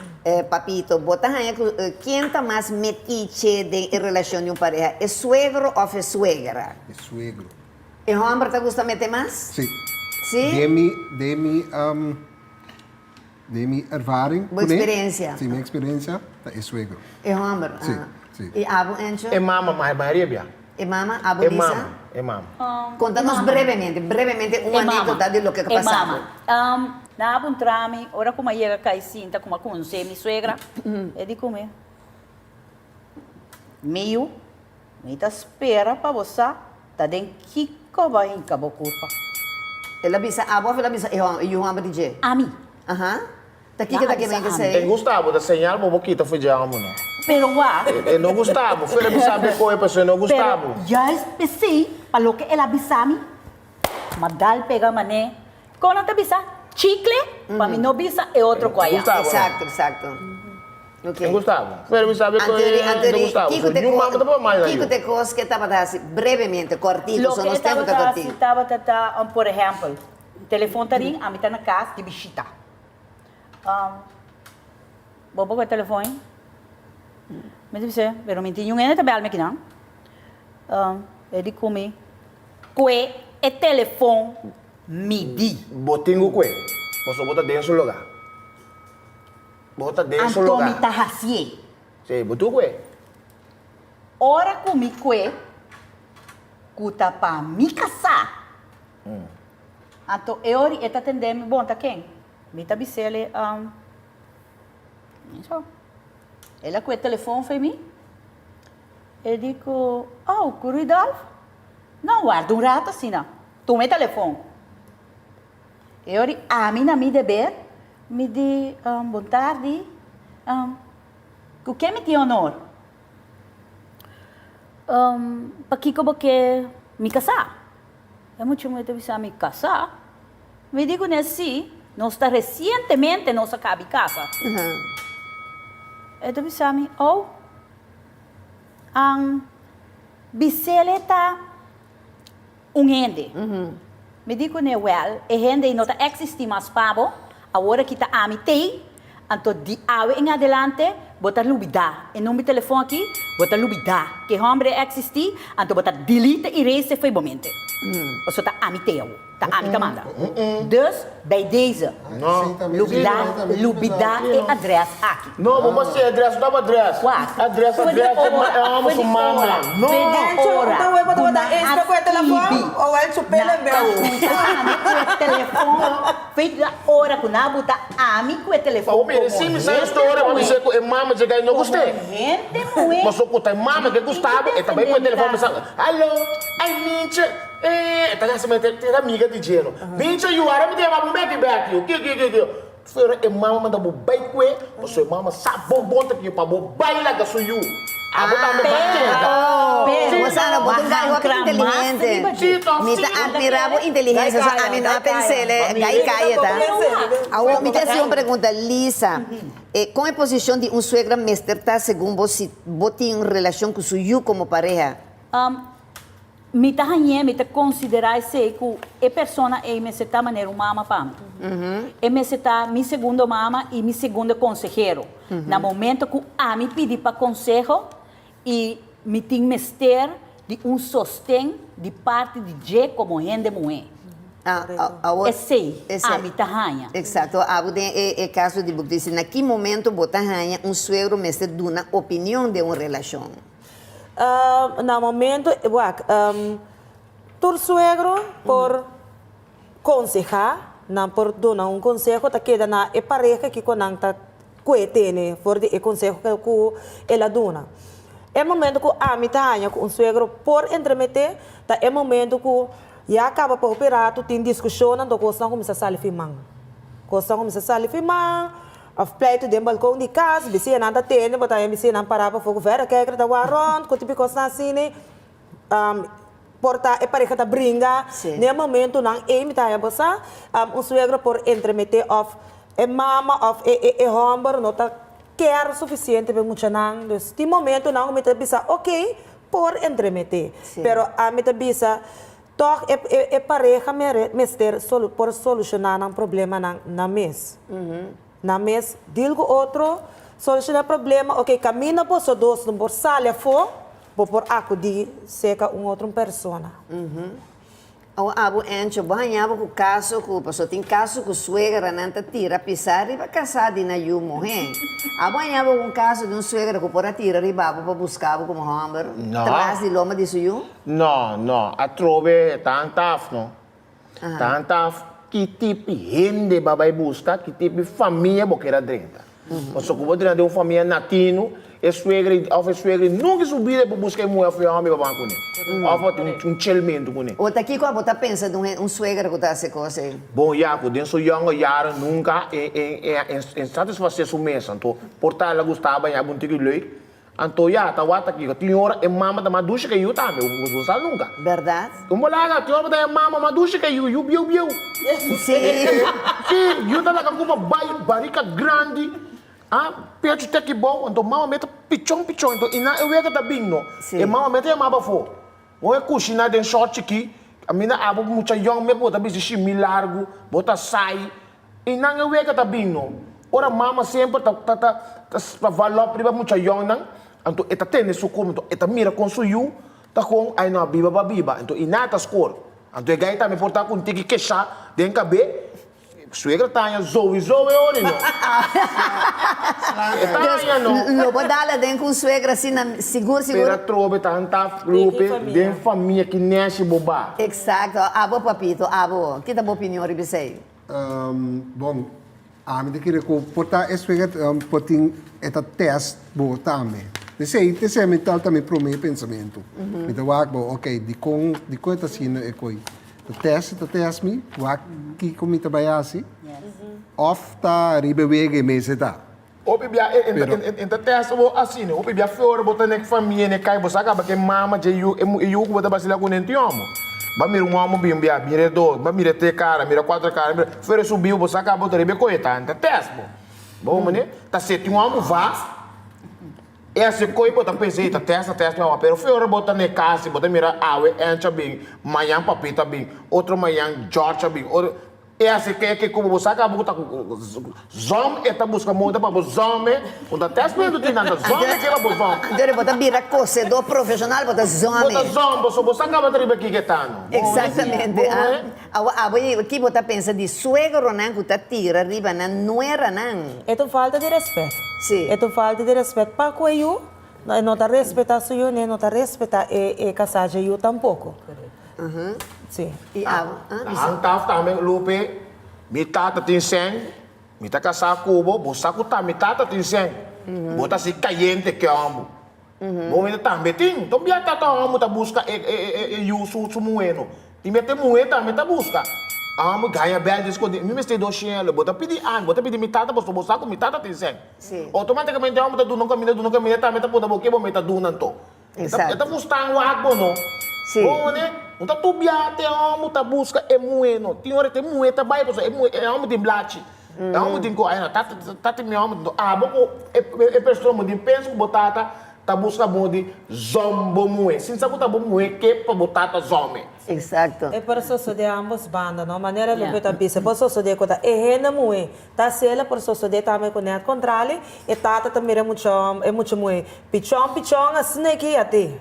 S1: papito bo ta haña ku ken ta mas metiche den e relacion di un pareha e suegro of e suegra?
S5: E suegro.
S1: E homber ta gusta mete mas?
S5: Sí.
S1: Sí?
S5: Den mi den mi Den mi ervaring
S1: Bo
S5: kuné.
S1: experiencia.
S5: Si, mi experiencia ta e suegro.
S1: E homber?
S5: Si,
S1: Ah.
S5: si.
S1: I abo, Encho?
S4: E mama, ma e mayoria bia.
S1: E mama, abo
S4: E
S1: Lisa?
S4: mama, e mama.
S1: Konta nos brevemente, brevemente un
S3: E mama.
S1: anekdota di loke ka
S3: E
S1: pasa bo.
S3: mama. Um, na a puntra mi, ora ku mi a yega kai sinta ku mi a konosé mi suegra, e di ku mi, Mi yu, Mi ta spera pa bo sa ta den kiko bo a hinka bo kurpa.
S1: El a bisa abo of el a bisa e yu homber di dje?
S3: Ami.
S1: Aha. Ta kiko ta kimen kesey?
S4: E Gustavo ta señal bo bo kita for dje amo no.
S3: Pero wak.
S4: E no Gustavo. Fue el a bisa mi koe pasobra e no Gustavo.
S3: Pero juist pesey pa loke el a bisa mi, m'a dal pega man'e. Kon nan ta bisa chikle pa mi no bisa e otro ku aya.
S4: Gustavo.
S1: Exacto, exacto. Ok.
S4: En Gustavo. Pero mi sabe ku
S1: Anto
S4: e ta Gustavo.
S1: Kiko te
S4: Niun mama ta por mal na yu.
S1: Kiko te kos ke tabata hasi brevemente, kortito,
S3: Loke
S1: so
S3: e
S1: nos tempo ta
S3: tabata hasi
S1: kortito.
S3: tabata ta, por ehèmpel, telefon ta rin, ami ta na kas di bishita. Bo por kohe telefon ei? Mi ta bisa, pero mi tin niun hende ta bèl mi akinan. E di ku mi, Kue e telefon midi.
S4: Bo tin ku kue, pasobra bo ta den su lugá. Bo ta den su
S3: Anto
S4: lugá.
S3: mi ta hasié.
S4: Sí, bo tin ku kue.
S3: Ora ku mi kue, ku ta pa mi kasá. Anto e ora e ta tendé mi, Bon, ta ken? Mi ta bis'é, So. El a kue telefon fo'i mi. E di ku, Oh, ku Rudolf? No, warda un rato asina. Tuma e telefon. E ora ami na mi deber, mi di, Bon tardi. Ku ken mi tin honor? Pakiko bo ke mi kasá? E mucha muhé ta bisa mi, Kasá? Mi di kuné, Sí, nos ta resientemente nos a kabi kasa. E ta bisa mi, Oh, an bis'el e ta un hende. Mi di kuné, Wèl, e hende ei no ta eksistí mas pa bo, awor aki ta ami t'ei, anto di awe en adelante bo ta lubidá e number di telefòn aki, bo ta lubidá ku e hòmber ei a eksistí, anto bo ta delete i erase fo'i bo mente. Pasobra ta ami t'ei awor. Ta ami ta manda. Dus bij deze, lubida, lubida e adres aki.
S4: No, bo mester adres, no adres.
S3: Wak.
S4: Adres,
S3: Voor di
S4: adres,
S3: ora,
S4: e hòmber
S3: voor
S4: su
S3: di
S4: mama.
S3: ora,
S4: No.
S3: voor di
S2: Encho,
S3: ora
S2: un ta webo
S3: ku
S2: tabata
S3: nan
S2: eens
S3: a
S2: pa ku e telefòn,
S3: skibi,
S2: o el su pelo
S3: nan
S2: beu.
S3: a buta ami ku e telefòn, for di ora ku nan a buta ami ku e telefòn
S4: Pa bo mira,
S3: komo
S4: si mi sa e
S3: hende
S4: storia, bo
S3: muhé,
S4: bisa ku e mama dje no
S3: komo
S4: gust'é.
S3: hende muhé,
S4: Pasobra ku ta e mama ke
S3: mi tin ku
S4: gustabo, e ta bai ku e
S3: defendé mi
S4: telefòn
S3: kas.
S4: bisa, Hallo, ai Minche, Eh, ta gasta mete te amiga di djeno. Bincha yu, ara mi ta yama bo beki beki yu. Kio kio kio kio. Fuera e mama manda bo bai kue, pasobra e mama sa bon bon ta kio pa bo bai laga su yu. Abo tambe ba keda.
S3: Pero,
S1: Bo sa no, bo ta un gai hopi inteligente. Mi ta admira bo inteligencia, so ami no a pens'e, gai caya ta. Awor mi ta haci un pregunta, Lisa, con e posicion di un suegra mester ta segun bo si bo tin un relacion cu su yu como pareha?
S3: Mi ta hañ'é, mi ta konsiderá esei ku e persona ei mester ta manera un mama pa mi. E mester ta mi segundo mama i mi segundo konsehero. Na momento ku ami pidi pa konseho i mi tin mester di un sosten di parti di dje komo hende muhé. Esei ami ta haña.
S1: Eksakto. Abo den e kaso di bo dici, na ki momento bo ta haña un suegro mester duna opinion den un relashon?
S2: Na momento, wak, tur suegro por konsehá, nan por duna un konseho, ta keda na e pareha kiko nan ta kue tene for di e konseho ku el a duna. E momento ku ami ta haña ku un suegro por entremeté ta e momento ku ya kaba pa hopi ratu tin diskushonnan, to kosnan kuminsá sali fi man. Kosnan kuminsá sali fi man. Of pleitu den balkon di kas, bisiñanan ta tende, bo ta haña bisiñanan pará pafó ku vèrekèker ta wak rònt, ku tipi kosnan asina. Por ta e pareha ta bringa, den e momentunan ei mi ta haña bo sa, un suegro por entremeté òf e mama òf e hòmber no ta kèr sufisiente pa e muchanan. Dus tin momentunan ku mi ta bisa oke, por entremeté, pero ami ta bisa Tòg e pareha mester por solushoná nan problemanan nan mes. Nan mes deal ku otro, solushoná problema, oke kaminda boso dos no por sali afó, bo por akudí serka un otro persona.
S1: Awor abo Encho, bo haña bo ku kaso ku, pasobra tin kaso ku suegranan ta tira pisá riba kasá di nan yu muhé. Abo haña bo ku un kaso di un suegra ku por a tira riba bo pa buska bo komo hòmber tras di loma di su yu?
S4: No, no, atrobe ta hantaf no. Ta hantaf ki tipi hende bo a bai buska, ki tipi famia bo kier a drenta. Pasobra ku bo drenta den un famia natino, e suegra òf e suegri nunka en su bida e por buska e muhé òf e hòmber pa ban kuné. Òf pa tin un chelmentu kuné.
S1: O ta kiko abo ta pensa di un suegra ku ta hasi kos ei?
S4: Bon ya, ku den su yòngè jaren nunka e satisfasé su mes. Anto por ta el a gustaba baña bo un tiki leuk. Anto ya, ta wak ta kiko. Tin ora e mama ta mas dushi ke yu tambe, bo no sa nunka.
S1: Berdad.
S4: Un bolaga, tin ora bo ta e mama mas dushi ke yu, yu bieu bieu.
S1: Sí.
S4: Sí, yu ta laga kuma bai barika grandi, ah, pechu te aki bou, anto mama mester pichon pichon, anto i nan e wega ta bin no.
S1: Sí.
S4: E mama mester yama abafó. Bo e kushiná den short chikí, kaminda abo mucha yòn mes bo ta bisti shimi largu, bo ta sai, I nan e wega ta bin no. Ora mama semper ta ta ta ta valop riba mucha yònnan, anto e ta tene su kop, anto e ta mira kon su yu ta kon ai no a biba pa biba, anto i nan ta skor. Anto e gai tambe por ta ku un tiki keshá den kabé, suegra ta haña zowizo e ora no. E ta haña no.
S1: Lo bo dal aden ku un suegra asina sigur sigur.
S4: Pero atrobe ta hantá Lupe den famia ki nèshi bo ba.
S1: Eksakto. Abo papito, abo, kita bo opinion riba esei?
S5: Bon, ami ta kere ku por ta e suegra por tin e ta test bo tambe. Esei ta esei mi ta mi prome pensamentu. Mi ta wak bo, ok, dikon dikon e ta haciendo e koi? Ta test e ta test mi, wak kiko mi ta bai hasi, òf ta riba e wega e mes e ta.
S4: Hopi bia e ta test bo asina, hopi bia flor bo ta nek famia ne kai bo sa kaba ke mama dje yu e yu ku bo ta basila ku nen tin homo. Ba mira un homo bin bia, mira e dos, ba mira e tres kara, mira kuater kara, mira flor e subi bo sa kaba bo ta riba e koe ta, e ta test bo. Bo mane ta seti un homo vas e hasi koi bo ta pensa e ta test ta test mi homo pero flor bo ta ne kasi bo ta mira awe Encho a bin, mañan Papito a bin, otro mañan George a bin, otro. E hasi ke ke ku bo sa kaba ku ta zòm e ta buska moda pa bo zòm e ku ta tèst mendo tin nan ta zòm e ke pa bo zòm.
S1: Entonces bo ta bira kosedó profeshonal bo ta zòm e.
S4: Bo ta zòm pasobra bo sa kaba ta riba kiko e ta no.
S1: Eksaktamente. Awa abo i ki bo ta pensa di suegronan ku ta tira riba nan nueranan?
S2: E ta un falta di rèspèt.
S1: Si.
S2: E ta un falta di rèspèt pa ku e yu. E no ta respetá su yu ni e no ta respetá e kasá dje yu tampoko. Sí.
S1: I abo?
S4: Na hantaf tambe, Lupe, mi tata tin sèn, mi ta kasá ku bo, bo sa ku ta mi tata tin sèn. Bo ta si kayente ke hòmber. Bo mester tambe tin. Ton bia tata hòmber ta buska e yu su muhé no. Tin bia te muhé tambe ta buska. Hòmber gaña bèl dje skondí. Mi mester dos shèn. Bo ta pidi ami, bo ta pidi mi tata pasobra bo sa ku mi tata tin sèn.
S1: Sí.
S4: Automaticamente homber ta duna un caminda, duna un caminda, tambe ta puntra bo ke bo meta duna anto.
S1: Exacto.
S4: E ta bustan wak bo no.
S1: Sí.
S4: Bo ne, no ta tubia te homber ta busca e muhe no. Tin ora te muhe ta bay pasobra e muhe, e homber tin blachi. E homber tin ko, ay no, tata, tata mi homber tin. Abo ku e persona bo tin pensa ku bo tata ta busca bo di zom bo muhe. Sin sa ku ta bo muhe ke pa bo tata zome.
S1: Exacto.
S2: E por sosode ambos banda no, manera Lupe ta bisa, por sosode ku ta e hende muhe Ta asela por sosodé tambe ku nèt kontrali, e tata ta mira e mucha e mucha muhé pichon pichon asina aki a te.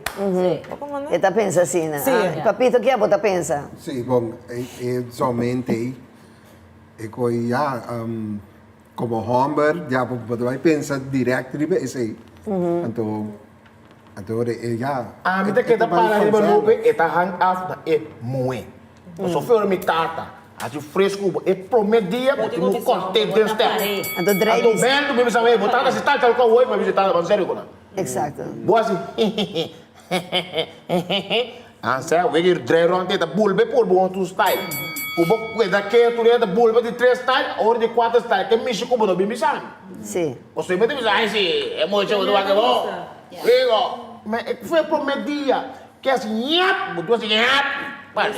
S1: E ta pensa asina.
S2: Sí.
S1: Papito ke abo ta pensa?
S5: Sí, bon, e somente ei e koi ya komo hòmber ya bo ta bai pensa dirèkt riba esei. Anto anto e ya.
S4: Ami ta keda para riba Lupe e ta hang af na e muhé. Pasobra ora mi tata hasi fresku bo e prome dia bo tin ku kòrt'é den stèp.
S1: Anto drei
S4: Anto bèntu mi bisa hey bo tata si tal tal kò woi mi bisa tata ban serio ku nan.
S1: Eksakto.
S4: Bo hasi hehehehehehehe ansa wiki drei rònt e ta bulbe purba un otro style. Ku bo keda ketu den e ta bulbe di tres style ora di kuater style ke mishi ku bo no bin bisa mi.
S1: Si.
S4: Pasobra mi ta bisa ay si e mucha bo ta wak e bo. Rico. Ma e fue prome dia. Ke hasi ñap, bo tu hasi ñap, pare.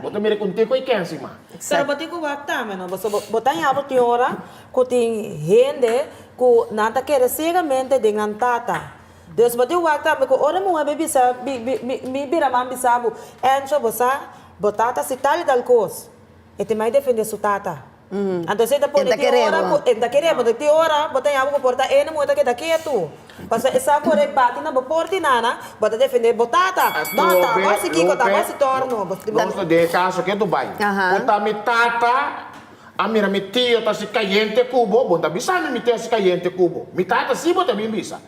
S4: Bo ta mira ku un te ku e kensi ma.
S2: Pero bo tin ku wak tambe no, pasobra bo ta haña bo tin ora ku tin hende ku nan ta kere siegamente den nan tata. Dus bo tin wak tambe ku ora muhé bai bisa, mi bira man bisa bo, Encho bo sa, bo tata si tal i tal kos. E tin mai defende su tata. Anto esei ta pone tin ora ku e ta kere bo, tin ora bo ta yama ku por ta ene muhé ta keda ketu. Pasobra e sa ku ora e bati na bo porta i nana, bo ta defende bo tata. No, ta abo hasi kiko, ta abo hasi torno.
S4: Nos ta den e kaso ke Dubai. Por ta mi tata a mira mi tio ta hasi kayente ku bo, bo no ta bisa mi mi tio a hasi kayente ku bo. Mi tata si bo ta bin bisa.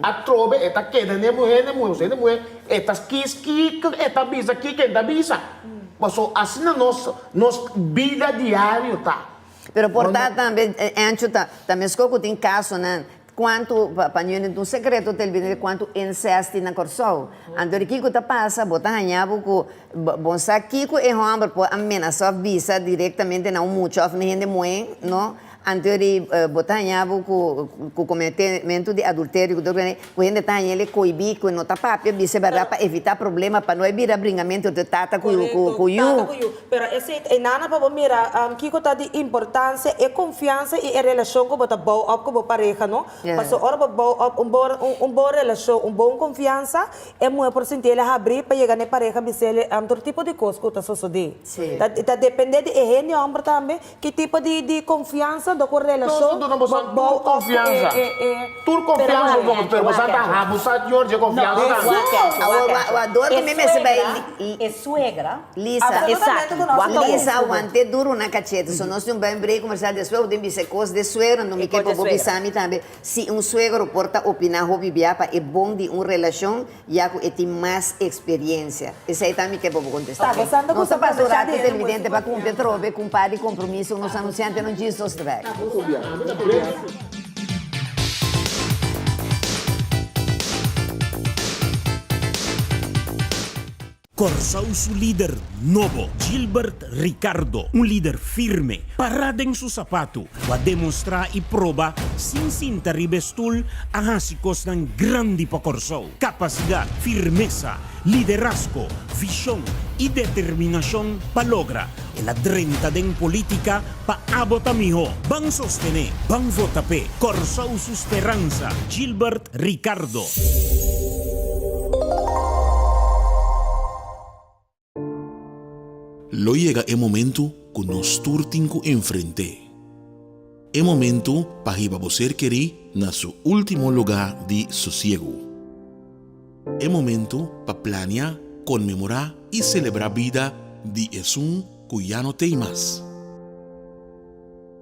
S4: Atrobe e ta keda n'e muhé, n'e muhé, pasobra n'e muhé e ta skis kiko e ta bisa, kiko e ta bisa. Pasobra asina nos nos bida diario ta.
S1: Pero por ta tambe, Encho, ta ta meskos ku tin kasonan kuantu, pa pa ño un sekreto ta elbida di kuantu incest tin na Kòrsou. Anto di kiko ta pasa, bo ta haña bo ku bo sa kiko e hòmber por a menasa òf bisa direktamente na un mucha òf na hende muhé, no? Anto di bo ta haña bo ku ku kometementu di adulterio ku tur kende ku hende ta haña el e kohibí ku e no ta papia bisa e bèrdat pa evitá problema pa no e bira bringamentu entre tata ku ku yu.
S2: Tata ku yu. Pero esei ta nana pa bo mira kiko ta di importansia e konfiansa i e relashon ku bo ta bou òp ku bo pareha no. Pasobra ora bo bou òp un bon un bon relashon un bon konfiansa e muhé por sinti el a habrí pa yega na e pareha bis'é tur tipo di kos ku ta sosodé. Ta dependé di e hende hòmber tambe. Ki tipo di di confiansa do cu relacion
S4: Nos ta duna boso
S2: bo bou
S4: tur
S2: of cu e
S4: confiansa.
S2: e e
S4: Tur confiansa bo duna, pero boso ta habusa Dios dje confiansa tambe.
S1: Awor wa wa dor cu mi mester bay
S3: E suegra,
S1: Lisa,
S2: Absolutamente cu nos ta
S1: Lisa wante duro na cachete. So nos tin un bay un break comercial despues bo tin bisa e cos de suegra no mi ke pa bo bisa mi tambe si un suegro por ta opina hopi bia pa e bon di un relacion Ya ku e tin mas eksperiencia. Esei ta mi ke pa bo kontestá.
S2: Ta gozando ku
S1: Nos ta
S2: su
S1: pasa un
S2: probechá
S1: rato
S2: di hende ku
S1: televidente
S2: su
S1: pa kumpli
S2: konfiansa.
S1: atrobe ku un par di kompromiso ku nos anunsiantenan djis nos ta bek.
S6: Kòrsou su lider nobo, Gilbert Ricardo, un lider firme, pará den su sapatu, ku a demostrá i proba sin sinta riba e stul a hasi kosnan grandi pa Kòrsou. Kapasidat, firmesa, liderazgo, vishon i determinashon pa logra. El a drenta den polítika pa abo ta mihó. Ban sostené, ban vota p'e. Kòrsou su speransa, Gilbert Ricardo.
S7: Lo yega e momentu ku nos tur tin ku enfrent'é. E momentu pa hiba bo ser kerí na su último lugá di sosiegu. E momentu pa plania, konmemorá i selebrá bida di esun ku ya no t'ei mas.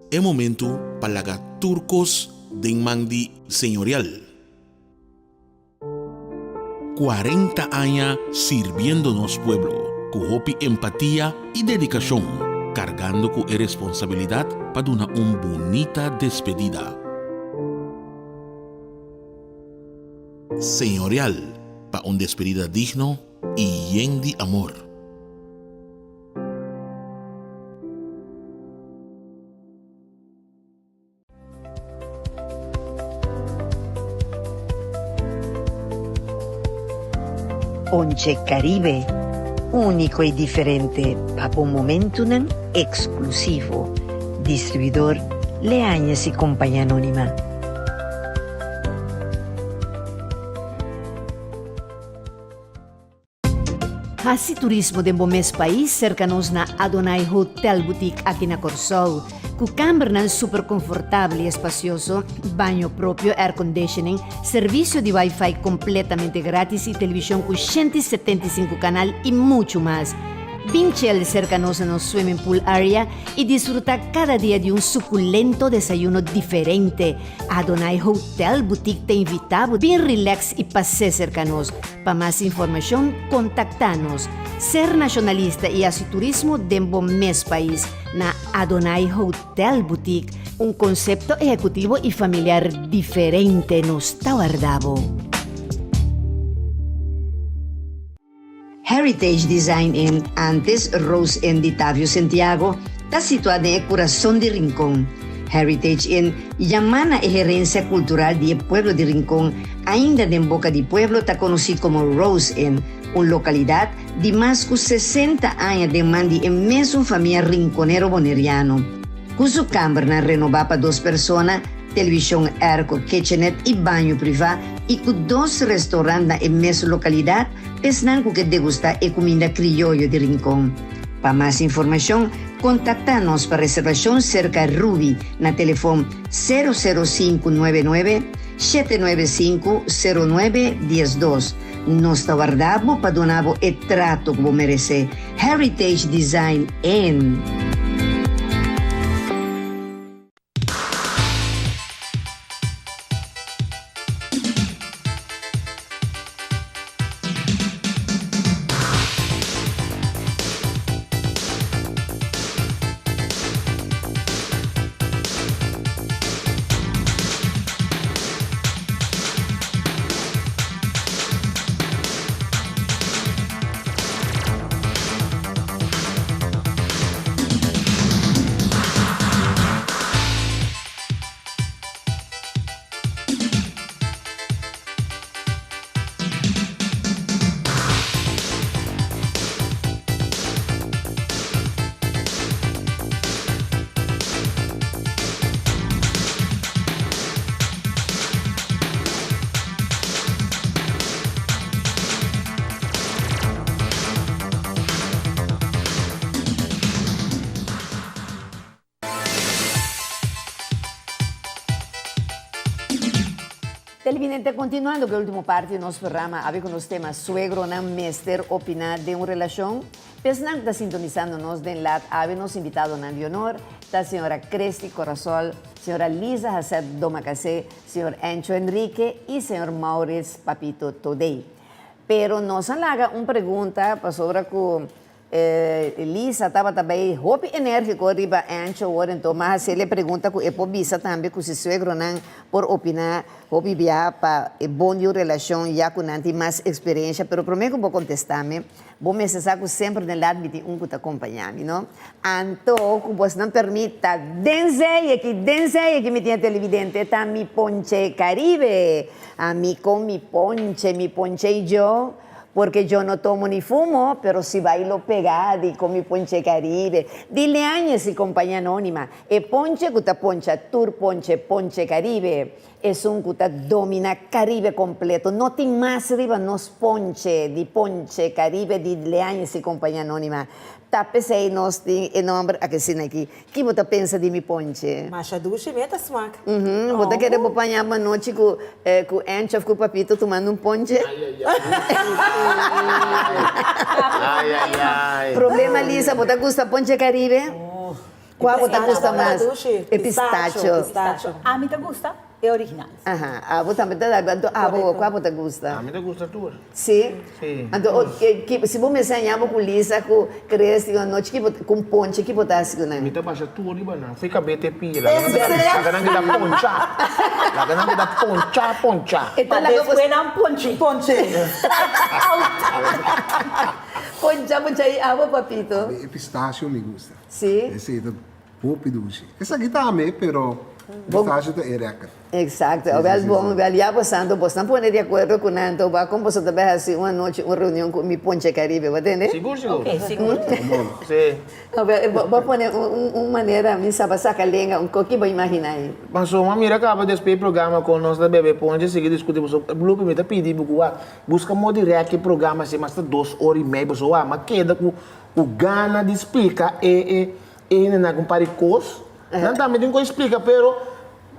S7: E momentu pa laga tur kos den man di Señorial. 40 aña sirbiendo nos pueblo ku hopi empatia i dedikashon, kargando ku e responsabilidat pa duna un bunita despedida. Señorial pa un despedida digno i yen di amor.
S8: Ponche Caribe, úniko i diferente pa bo momentunan eksklusivo. Distribuidor Leañez i Compañía Anónima.
S1: Hasi turismo den bo mes pais serka nos na Adonai Hotel Boutique aki na Kòrsou. Ku kambernan super konfortabel i espasioso, baño propio, airconditioning, servisio di wifi kompletamente gratis i televishon ku 175 kanal i muchu mas. Bin chel serka nos na nos swimming pool area i disfrutá kada dia di un sukulento desayuno diferente. Adonai Hotel Boutique ta invitá bo bin relax i pas'é serka nos. Pa mas informashon kontaktá nos. Ser nashonalista i hasi turismo den bo mes pais na Adonai Hotel Boutique, un konsepto ehekutivo i familiar diferente nos ta warda bo.
S8: Heritage Design Inn, antes Rose Inn di Tavio Sentiago, ta situá den e kurason di Rincon. Heritage Inn yamá na e herensia kultural di e pueblo di Rincon, ainda den boka di pueblo ta konosí komo Rose Inn, un lokalidat di mas ku 60 aña den man di e mesun famia rinkonero boneriano. Ku su kambernan renobá pa dos persona, televishon airco, kitchenet i baño privá i ku dos restaurant na e mesun lokalidat, Esnan ku ke degustá e kuminda krioyo di Rincon. Pa mas informashon, kontaktá nos pa reservashon serka Ruby na telefon sero sero sinku nuebe nuebe, shete nuebe sinku, sero nuebe diesdos. Nos ta warda bo pa duna bo e trato ku bo meresé. Heritage Design Inn.
S1: Televidente, continuando cu e ultimo parti di nos programa, abi cu nos tema Suegronan mester opina den un relacion? P'esnan cu ta sintonisando nos den lat awe nos invitadonan di honor ta señora Christy Corasol, señora Lisa Haseth Domacassé, señor Encho Enrique y señor Maurits Papito Todey. Pero nos a laga un pregunta pasobra cu Lisa tabata bay hopi energico riba Ancho awor enton m'a haciel e pregunta cu e por bisa tambe cu si suegronan por opina hopi bia pa e bon di un relacion ya cu nan tin mas experiencia pero prome cu bo contesta mi bo mester sa cu semper den laat mi tin un cu ta compaña mi no anto cu bosnan permita den zey aki den zey aki mi tin e televidente ta mi ponche Caribe ami con mi ponche mi ponche y yo. Porque yo no tomo ni fumo, pero si bailo pegá di con mi ponche Caribe. Di Leañez y Compañía Anónima, e ponche cu ta poncha tur ponche, Ponche Caribe. Esun cu ta domina Caribe completo. No tin mas riba nos ponche di Ponche Caribe di Leañez y Compañía Anónima. Ta p'esey nos tin e nomber akesina aki. Ki bo ta pensa di mi ponche?
S2: Masha dushi mi e ta smak.
S1: Uhum, bo ta kere bo paña bo anochi ku ku Encho of ku Papito tumando un ponche?
S4: Ay, ay, ay.
S1: Problema Lisa, bo ta gusta ponche Caribe? Kua bo ta gusta mas?
S2: E
S1: pistacho.
S2: Pistacho.
S3: Ami ta gusta e original.
S1: Aha, abo tambe ta da, anto abo kua bo ta gusta?
S4: Ami ta gusta tur.
S1: Si?
S4: Si.
S1: Anto o ke ki si bo mester haña bo ku Lisa ku Chris di un anochi ki bo ku un ponche ki bo ta hasi ku nan?
S4: Mi ta basha tur riba nan, fi kab'é te pia, laga nan keda laga nan keda ponchá, laga nan keda ponchá ponchá.
S1: E ta
S3: Pa
S1: laga bo
S3: despues nan ponche.
S2: Ponche.
S3: Strike out.
S1: Ponchá ponchá i abo papito?
S5: Ami e pistachio mi gusta.
S1: Si?
S5: Esei ta Hopi dushi. Esaki tambe, pero pistacho ta e record.
S1: Exacto. Awel bon, awel ya bo santo, bosnan pone di acuerdo cu nan, to ba con boso ta bay haci un anochi un reunion cu mi Ponche Caribe, bo tende?
S4: Sigur, sigur.
S3: Ok, sigur.
S4: Si.
S1: Awel, bo bo pone un un manera, mi sa ba saca lenga, un coki bo imagina ayi.
S4: Pasobra mira caba despues e programa con nos ta bebe ponche sigui discuti boso Lupe mi ta pidi bo cu wak busca modo di rek e programa así mas ta dos ora y mei boso wak ma keda cu cu gana di splica e e E hendenan ku un par di kos, nan tambe tin ku e splika, pero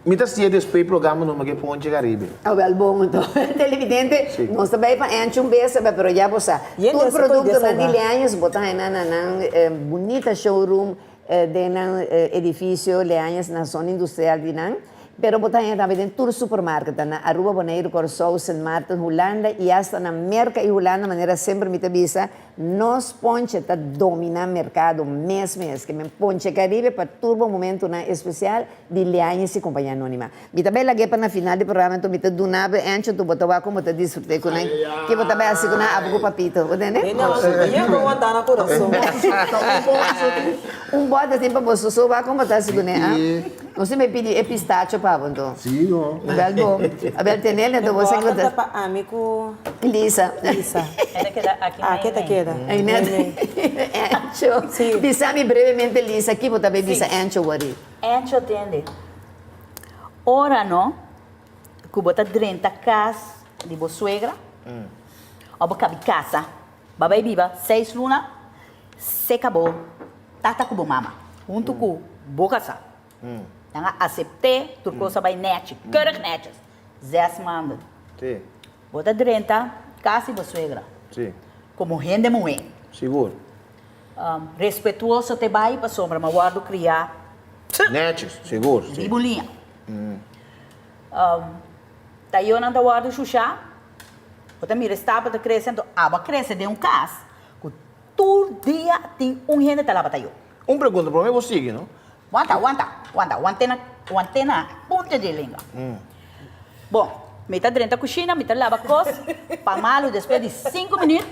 S4: mi ta siña despues e programa no ke ponche Caribe.
S1: Awel bon anto. Televidente, nos ta bay pa Encho un bes aba, pero ya bo sa, tur productonan di Leañez bo ta haña na nan bunita showroom den nan edificio Leañez na zona industrial di nan, pero bo ta haña tambe den tur supermarketnan na Aruba, Boneiru, Kòrsou, Sint Maarten, Hulanda y hasta na Merca y Hulanda, manera semper mi ta bisa, Nos ponche ta domina mercado mes mes, ke men Ponche Caribe pa tur bo momentunan especial di Leañez y Compañia Anonima. Mi ta bay lag'e pa na final di programa enton mi ta duna bo encho enton bo ta wak como bo ta disfrute cu nan, ke bo ta bay haci cu nan abo cu papito, bo tende? Un bote tin pa boso so wak como bo ta haci cu nan, ah? Nos tin bay pidi e pistacho pa bo enton.
S5: Sí, no.
S1: Abel bo, abel tenel enton bo sa ke bo ta.
S2: Ta pa ami cu.
S1: Lisa.
S2: Lisa.
S3: E ta keda aki
S2: Ah, ke ta keda?
S1: Ai net. Encho.
S2: Sí.
S1: Bisa mi brevemente Lisa, ki bo ta bay bisa Encho wori?
S3: Encho tende. Ora no, ku bo ta drenta kas di bo suegra, o bo kabi kasa, bo a bay biba seis luna, seka bo tata ku bo mama, huntu ku bo kasa. Nan a asept'é, tur kos a bay nechi, keurig netjes. Zes maanden.
S4: Sí.
S3: Bo ta drenta kas di bo suegra.
S4: Sí.
S3: Komo hende muhé.
S4: Sigur.
S3: Respetuoso te bai pasobra mi a wòrdu kriá.
S4: Nètjes, sigur, sí.
S3: Riba un liña. Tayonan ta wòrdu shushá. Bo ta mira e stapel ta krese, anto abo a krese den un kas ku tur dia tin un hende ta laba tayo.
S4: Un pregunta, promé bo sigui, no?
S3: Wanta, wanta, wanta, want'é na, want'é na punta dje lenga. Bon, mi ta drenta kushina, mi ta laba kos, pa malu despues di sinku minüt,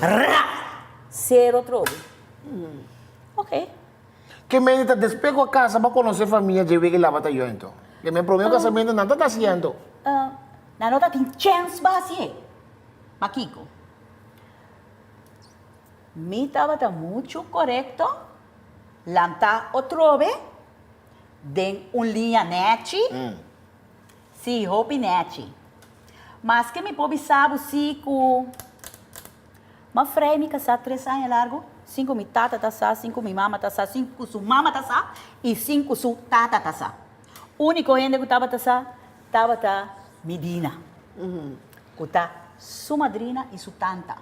S3: ra! Sero trobe. Ok.
S4: Ke mende ta despues ku a kasa bo a konosé famia dje wiki laba ta yo ento? Ke men promé kasamentu nan ta ta hasi ento.
S3: Nan no ta tin chèns pa hasié. Pakiko? Mi tabata muchu korekto. Lantá otrobe den un liña nèchi, sí, hopi nèchi. Maske mi por bisa bo sí ku m'a frei mi kasá tres aña largu sin ku mi tata ta sa, sin ku mi mama ta sa, sin ku su mama ta sa i sin ku su tata ta sa. Úniko hende ku tabata sa tabata. Medina, ku ta su madrina i su tanta.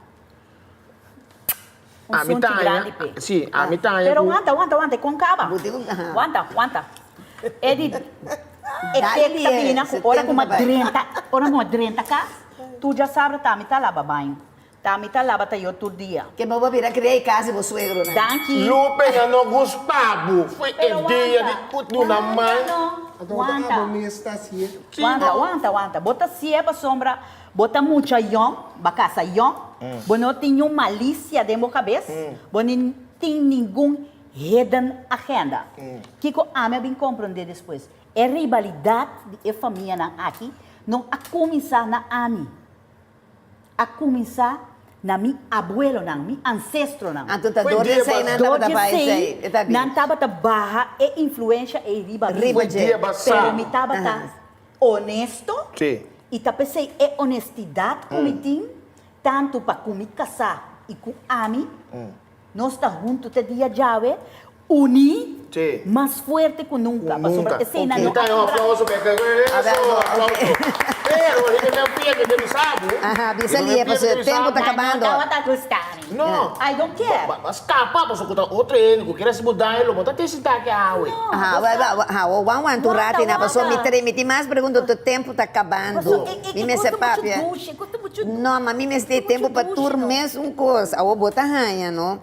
S3: Un
S4: Ami
S3: sunchi
S4: ta haña,
S3: grandi p'e.
S4: sí, ami ta haña
S3: Pero
S4: ku.
S3: wanta, wanta, wanta, e kon kaba.
S1: Bo tin ku, aha.
S3: Wanta, wanta. E di, e
S1: Dai
S3: kek ta
S1: lier,
S3: bina ku
S1: se
S3: ora ku
S1: tempu
S3: mi a
S1: ta bai.
S3: drenta, ora mi a drenta kas, tur djasabra ta mi ta laba baño. Ta mi ta laba tayo tur dia.
S1: Ke bo a bira kria e kas di bo suegronan.
S3: Danki.
S4: Lupe nan no gusta bo. Fue e
S3: Pero
S4: dia di
S3: wanta,
S4: ku duna
S3: wanta
S4: man.
S3: no,
S5: Anto bo ta
S3: wanta.
S5: abo mes ta hasié.
S3: Wanta, wanta, wanta. Bo ta hasié pasobra bo ta mucha yòn, bo a kasa yòn, bo no tin niun malisia den bo kabes, bo ni tin ningun hidden agenda. Kiko ami a bin komprondé despues? E ribalidat di e famianan aki no a kuminsá na ami. A kuminsá na mi abuelonan, mi ansestronan.
S1: Anto ta dor di esei nan
S3: Dor
S1: tabata
S3: di
S1: baha
S3: esei
S1: esei, e ta bin.
S3: nan tabata baha e influensha ei riba mi.
S1: Riba dje.
S3: Pero mi tabata honesto
S4: Sí.
S3: i ta p'esei e honestidat ku mi tin, tantu pa ku mi kasá i ku ami, Nos ta huntu te dia djawe, uní
S4: Sí.
S3: mas fuerte ku nunka,
S4: Ku
S3: pasobra
S4: nunka.
S3: eseinan no
S4: Mi ta
S3: a
S4: un
S3: kibra.
S4: aplauso pa e
S1: A ver,
S4: eso,
S1: no,
S4: aplauso.
S1: ok.
S4: Pero riba mi pia mi ta bisa bo.
S1: Aha, bisa
S4: Riba mi
S1: lié,
S4: pia mi
S1: pasobra
S4: ta bisa
S1: tempu ta
S4: bo.
S1: kabando.
S3: No tabata gusta mi.
S4: No.
S3: I don't care.
S4: Ba, ba skapa pasobra ku ta otro hende ku kier hasi bo daño lo bo ta tin sinta aki awe.
S3: No,
S1: Aha,
S3: bo
S1: wa,
S3: sa.
S1: wa, aha, wa, wan wan tur
S3: Wanta,
S1: rati na, pasobra mi
S3: wanta.
S1: tre, mi tin mas pregunta, tu tempu ta kabando.
S3: Pasobra e, e,
S1: Mi
S3: e
S1: mester
S3: kos ta muchu
S1: papia.
S3: dushi, e kos ta muchu
S1: No, ma mi mester tempu pa tur mes un kos. Awor bo ta haña, no,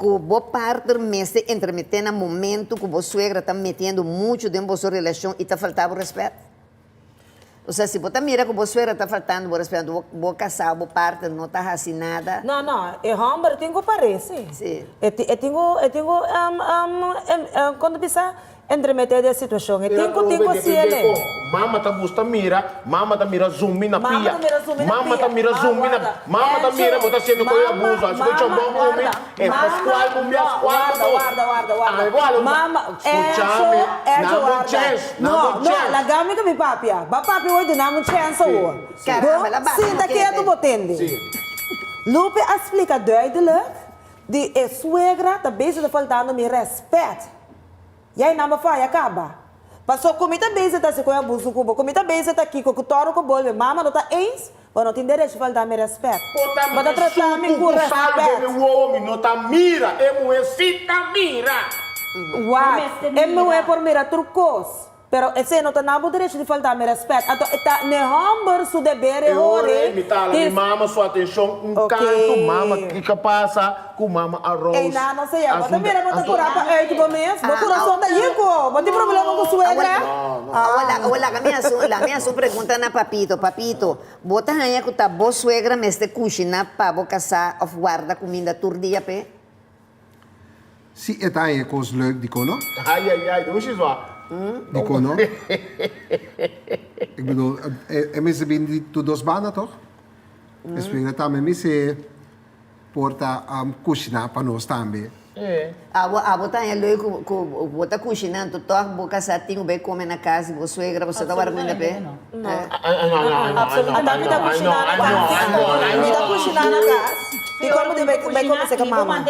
S1: ku bo partner mester entremeté na momento ku bo suegra ta metiendo muchu den boso relashon i ta falta bo rèspèt? Osea, si bo ta mira ku bo suegra ta faltando bo rèspèt, anto bo kasá, bo partner no ta hasi nada.
S2: No, no, e hòmber tin ku parese.
S1: Sí.
S2: E tin ku, e tin ku, kon ta bisa? Entremeté den situashon. E tin ku tin ku hasiel.
S4: Mama ta gusta mira, mama ta mira zumbi na
S2: Mama
S4: pia.
S2: ta mira zumbi na
S4: Mama ta
S2: pia.
S4: mira
S2: Ma
S4: zumbi na
S2: warda.
S4: Mama ta mira bo ta haciendo koe
S2: Mama,
S4: abuso, haci koe
S2: mama,
S4: chambon ku mi,
S2: warda.
S4: e
S2: Mama,
S4: pascual ku mi,
S2: no,
S4: ascual ku
S2: warda,
S4: bo.
S2: warda, warda, warda.
S4: Ai, wala,
S2: Mama,
S4: Scucha
S2: Enzo,
S4: mi,
S2: Enzo,
S4: namo un
S2: warda.
S4: chance,
S2: No,
S4: namo un
S2: no,
S4: chance.
S2: laga mi ku mi papia. Ba papia hoy duna mi un chance awor.
S1: Caramba,
S2: Bo
S1: la bata
S2: sinta
S1: no
S2: ketu
S1: kende.
S2: bo tende.
S4: Si.
S2: Lupe a splika duidelijk di e suegra ta bezig ta faltando mi respet. Yai nan bo faya kaba. Paso ku mi ta bezig ta hasi ku e abuso ku bo, ku mi ta bezig ta kiko ku toro ku bolbe, mama no ta eens, bo no tin derecho falta mi respet.
S4: Por ta
S2: Bo ta
S4: mi
S2: trata mi
S4: suku
S2: ku
S4: ku salu den
S2: respet.
S4: mi wowo mi no ta mira, e muhe si ta mira.
S2: Wak, e muhe por mira tur kos. Pero esei no ta na bo derecho di falta mi respet. Anto e ta n'e homber su deber e
S4: E ora
S2: hori
S4: ei mi ta hala
S2: di.
S4: mi mama su atencion un
S2: Ok.
S4: canto, mama kico pasa cu mama a Rose?
S2: Ei na no señor, bo ta
S4: Asunto
S2: mira bo ta
S4: anto.
S2: cura pa uit bo mes, bo curason ta yin cu bo tin problema cu suegra?
S1: Awor awor laga mi haci un laga mi haci un pregunta na Papito, Papito, bo ta haña cu ta bo suegra mester cushina pa bo casa of warda cuminda tur dia p'e?
S5: Si e ta haña e kos leuk, dikon no?
S4: Ai ai ai, dushi zwa.
S5: Dikon no? Ik bedoel, e mester bin di tur dos banda toch? E suegra tambe mester por ta kushiná pa nos tambe.
S1: Abo, abo ta haña leuk ku ku bo ta kushiná, anto tòg bo kasá tin ku bai kome na kas di bo suegra, bo sa ta wòrdu kuminda p'e?
S2: No. Ata mi ta kushiná na kas. Mi ta kushiná na kas. I komo di bai bai kome seka mama?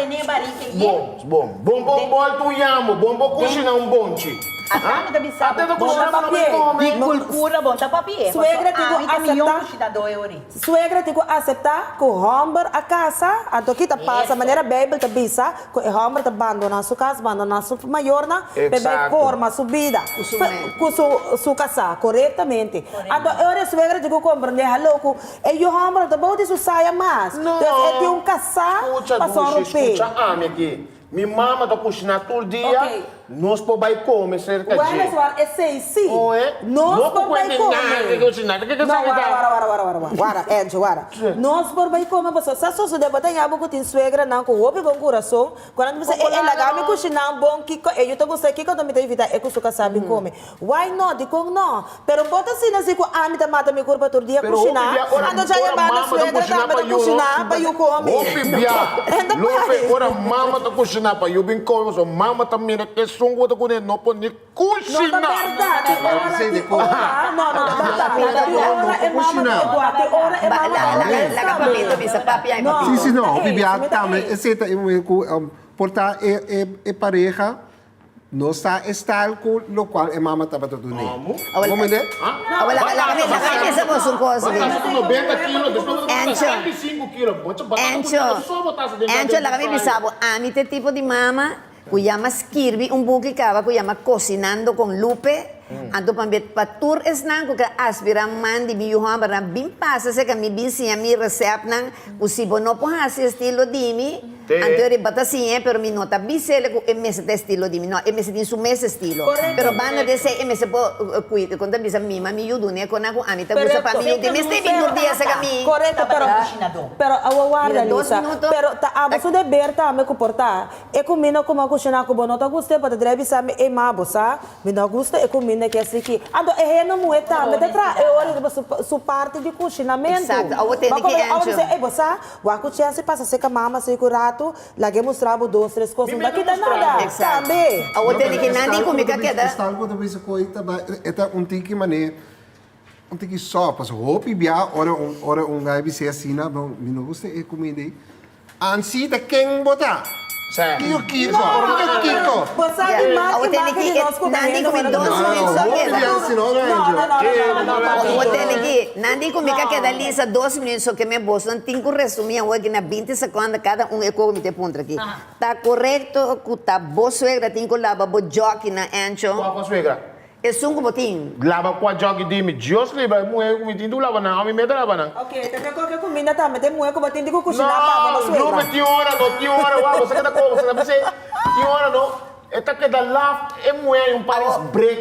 S4: Bon, bon. Bon bo bòlta un yambo, bon bo kushiná un bonchi.
S3: Ata mi ta bisa
S4: Ata ta
S3: bo.
S4: kushiná pa no bai kome.
S3: Di kultura bon ta papia.
S2: Suegra tin ku
S3: Ami ta mihó
S2: aseptá.
S3: kushinadó e ori.
S2: Suegra tin ku aseptá ku hòmber a kasa, anto ki ta pasa manera Beibel ta bisa ku e hòmber ta bandoná su kas, bandoná su mayornan pa e bai
S4: Exacto.
S2: forma su bida
S1: Ku su muhé.
S2: ku su su kasá korektamente. Anto e ora e suegra tin ku komprendé, haló, ku e yu hòmber no ta bou di su saya mas.
S4: No.
S2: Dus e tin un kasá
S4: Skucha
S2: pa
S4: Dushi,
S2: sòru p'e.
S4: skucha ami aki. Mi mama ta kushiná tur dia,
S2: Ok.
S4: nos por bai kome serka dje.
S2: Weliswaar esei si.
S4: Oe,
S2: Nos
S4: no
S2: por
S4: ku
S2: bai
S4: kuente
S2: kome.
S4: nada ke kushiná, ke
S2: No,
S4: esaki
S2: wara,
S4: ta?
S2: wara, wara, wara, wara, wara, wara, Angie, wara. Nos por bai kome pasobra sa sosodé bo ta yaba ku tin suegranan ku hopi bon kurason, ku nan ta bisa, e, e laga mi kushiná bon kiko, e yu ta gusta kiko, anto mi ta invitá e ku su kasá bin kome. Why not? Dikon no? Pero bo ta asina si ku ami ta mata mi kurpa tur dia
S4: Pero hopi
S2: kushiná,
S4: bia ora
S2: anto dja
S4: ora
S2: yabanda
S4: mama ta
S2: suegra
S4: kushiná
S2: tambe
S4: pa
S2: ta
S4: yu no.
S2: kushiná pa yu kome.
S4: Hopi bia
S2: Enta
S4: Lope
S2: pai.
S4: ora mama ta kushiná pa yu bin kome pasobra mama ta mira ke esun ku bo ta kuné no por ni
S2: No ta
S4: kushiná.
S2: bèrdat, tin ora, tin ora, no, no ta bèrdat. Tin ora e mama ta igual, tin ora e mama ta
S1: Laga
S2: mes
S1: laga
S2: tambe.
S1: papito bisa papi ay
S2: No,
S1: papito.
S5: Sí, sí, no,
S2: ta
S5: hopi
S2: ei,
S5: bia
S2: mi ta
S5: tambe
S2: ei.
S5: esei ta e muher ku por ta e e pareha. No sa e style ku lokual e mama tabata dun'é. Bo mende?
S1: Awor laga laga mi laga mi bisa boso un kos aki. Encho, Encho, Encho laga mi bisa bo, ami ta e tipo di mama ku yama skirbi un buki kaba ku yama Cocinando con Lupe, anto pabia pa tur esnan ku ke aspirá man di mi yu hòmbernan bin pasa serka mi bin siña mi resèptnan ku si bo no por hasi estilo di mi, Anto e riba ta siñ'é, pero mi no ta bis'el ku e mester ta estilo di mi. No, e mester tin su mes estilo. Pero banda di esei e mester por kuida. Kon ta bisa mi ma mi yu dun'é konan ku ami ta gusta pa mi yu tin mester bin tur dia serka mi.
S2: Korekto, pero pero awo warda Lisa, pero ta abo su deber tambe ku por ta e kuminda ku mi a kushiná ku bo no ta gust'é bo ta drai bisa mi, ey ma bo sa mi no gusta e kuminda ki asiki. Anto e hende muhé tambe ta traha e ora riba su parti di kushinamentu.
S1: Exacto, awo tende ki
S2: Awo
S1: encho.
S2: bisa ey bo sa Wak ku chènse pasa seka mama así ku ratu, lag'é mustra bo dos tres kos, no ta kita nada, tambe.
S1: Awor tene ki nan di ku mi ka keda.
S5: Estal ku ta bisa ku e ta bai, e ta un tiki manera, un tiki sòf, pasobra hopi bia ora un ora un gai bis'é asina, bon, mi no gusta e kuminda ei. Ansi ta ken bo ta? Kiko kiko? Kiko kiko?
S2: Bo sa di mas
S1: Awor tene
S2: imagen
S1: ki
S2: di nos ku ta
S1: nan di
S2: hende
S1: ku mi
S2: ora
S1: dos
S2: ta
S1: minuut so
S5: Hopi
S1: keda.
S5: bia asina, no,
S2: No, no, no, no, no, no,
S1: Awor
S2: papito.
S1: tene ki nan di ku mi ka keda lisa dos minuut so ke me bosnan tin ku resumí awor aki na binti sekonda kada un e koko mi te puntra aki. Ta korekto ku ta bo suegra tin ku laba bo jòkinan Encho?
S4: Kua kua suegra?
S1: Esun ku bo tin.
S4: Laba kua jòki di mi. Dios libra e muhé ku mi tin tu laba nan, ami mester laba nan.
S2: Ok, ta ke koke kuminda tambe ta e muhé ku bo tin di ku kushiná pa bo no suegra.
S4: No, no, tin ora no, tin ora wak, bo sa keda komo, bo sa bis'é, tin ora no, e ta keda laf e muhé ay un par es brek.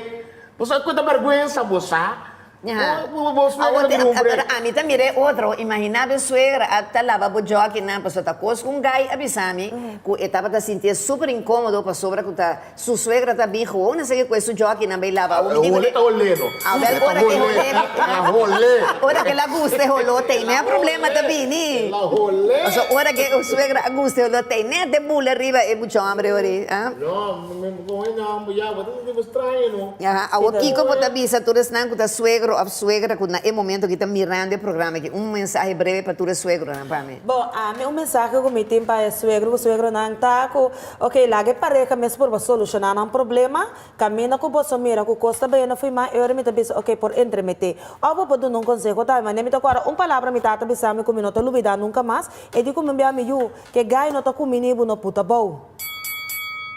S4: Bo sa ku ta bèrgwensa bo sa. Bo suegra ta bira un brek.
S1: Pero ami ta mira e otro, imaginá bo suegra a ta laba bo jòkinan pasobra ta kos ku un gai a bisa mi ku e tabata sintié super inkómodo pasobra ku ta Su suegra ta bin gewoon esaki cu e su jockey nan bay lava.
S4: E hole ta holé no.
S1: Awel ora ke holé.
S4: La holé.
S1: Ora ke la gusta e holó tei ne problema ta bini.
S4: La holé.
S1: Paso ora ke e suegra a gusta e holó tei ne te bula riba e buchon hambre ori.
S4: No, mi coge nan ya bo ta sinti bo straño no.
S1: Aha, awor kiko bo ta bisa tur esnan ku ta suegro of suegra ku na e momento aki ta mirando e programa aki? Un mensahe breve pa tur e suegronan pa mi.
S2: Bon, ami un mensahe ku mi tin pa e suegro ku suegronan ta ku Ok, laga e pareha mes purba solushoná nan problema. Kaminda ku boso mira ku kos ta bayendo fo'i man, e ora mi ta bisa, ok, por entremeté. Òf bo por duna un konseho tambe. Manera mi ta kòrda un palabra mi tata bisa mi ku mi no ta lubidá nunka mas, e di ku mi bia mi yu, ke gai no ta kumini bo no puta bou.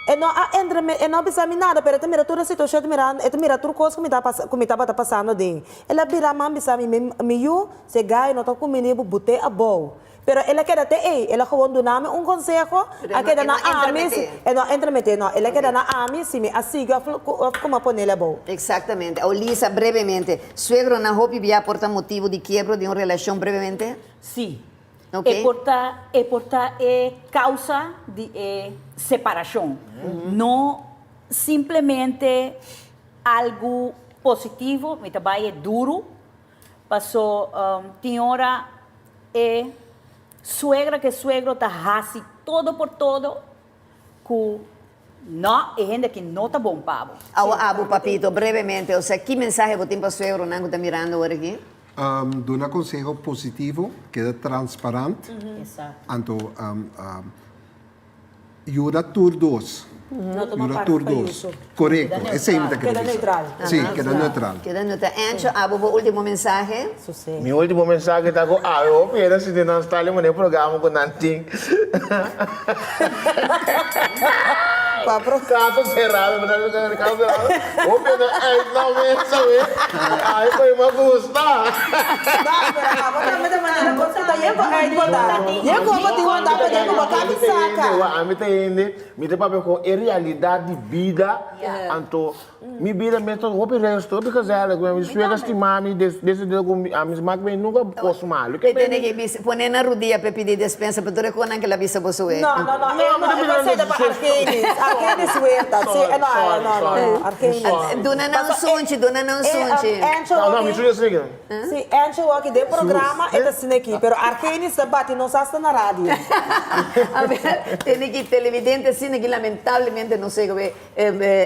S2: E no a entreme, e no a bisa mi nada, pero e ta mira tur e situashon, e ta mira, e ta mira tur kos ku mi ta pasa, ku mi tabata pasando aden. El a bira man bisa mi, mi, mi yu, si e gai no ta kumini bo but'é abou. Pero el a keda te ei, el a gewoon duna mi un konseho, a keda na ami, si, e no a entremeté, no, el a keda na ami si mi a sigui òf òf ku mi a ponel abou.
S1: Exactamente. Awor Lisa, brevemente, suegronan hopi bia por ta motibu di kiebro di un relashon brevemente?
S3: Sí.
S1: Ok.
S3: E por ta, e por ta e causa di e separacion. No simplemente algo positivo, mi ta bai e duro, paso tin ora E suegra ku e suegro ta hasi todo por todo ku no, e hende aki no ta bon pa bo.
S1: Awo abo papito, brevemente, osea ki mensahe bo tin pa suegronan ku ta mirando ora aki?
S5: Duna konseho positivo, keda transparant, anto Yuda tur dos.
S2: No tuma
S5: Yuda
S2: part
S5: tur
S2: pa
S5: dos.
S2: Yusuf.
S5: Korekto,
S2: Keda
S5: esei mi ta
S2: neutral.
S5: kere
S2: Keda
S5: bisa.
S2: neutral.
S5: Sí, keda neutral.
S1: Keda neutral. Encho, abo bo ultimo mensahe?
S2: Sosé.
S4: Mi ultimo mensahe ta ku awe hopi hende a sinti nan stali manera e programa ku nan tin.
S2: Pa pro.
S4: Kaso serado, mi ta bisa kaso serado. Hopi hende a eit nan mesa we. Awe koe mi a gusta.
S2: No, pero abo tambe ta manera kos ku ta yen ku eit bo ta. Yen ku bo tin wanta pa den ku bo ka mi saka.
S4: Ami ta hende, mi ta papia ku e realidat di bida, anto mi bida mes ta hopi resto, hopi gezellig, mi suegra stima mi desde dia ku ami smak mi nunka kos malu.
S1: E tene ki bisa, pone na rudia pa e pidi despensa pa tur e konan ke la bisa boso e.
S2: No, no, no, e no, e konsei ta pa Argenis, Argenis Huerta, si, no, no, no, Argenis.
S1: Duna nan un sunchi, duna nan un sunchi.
S2: Encho
S4: No, no, mi suya sigi.
S2: Si, Encho wak den programa e ta asina aki, pero. Argenis ta bati nos hasta na radio.
S1: A ber, tene ki televidente asina ki lamentablemente no sé koe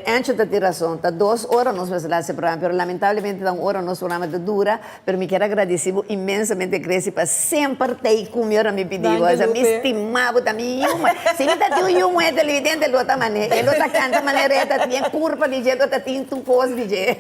S1: Ancho ta tin rason, ta dos ora nos mester hasi e programa, pero lamentablemente ta un ora nos programa ta dura, pero mi kier a gradeci bo inmensamente Cressy pa semper ta ei cu mi ora mi pidi bo,
S2: Danki
S1: mi
S2: Lupe.
S1: stima bo, ta mi yu muhe, si mi ta tin un yu muhe televidente lo ta mane, e lo ta canta manera e ta tin e curpa di dje, lo ta tin tur cos di dje,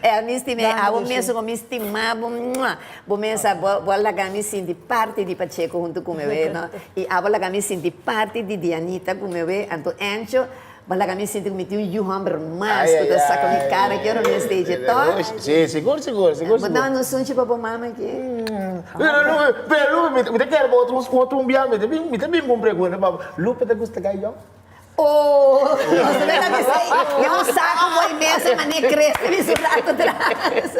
S1: e mi stima
S2: Danki
S1: abo
S2: Lucy.
S1: mesun mi stima bo, mua, bo mesa bo bo a laga mi sinti parti di Pacheco hunto cu mi we no, y abo a laga mi sinti parti di Dianita cu mi we, anto Ancho bo a laga mi sinti cu mi tin un yu homber mas cu ta saca mi cara ki ora mi a stage toch?
S4: Si, sigur, sigur, sigur,
S1: Bo
S4: sigur.
S1: daba nos sunchi pa bo mama aki?
S4: Pero Lupe, pero Lupe, mi ta mi ta kere bo otro otro un bia, mi ta bin mi ta bin cu un pregunta pa bo. Lupe ta gusta gai yòn?
S1: Oh, nos ta beta bisa ei, e un saco bo mesa mane crece mi su rato tras.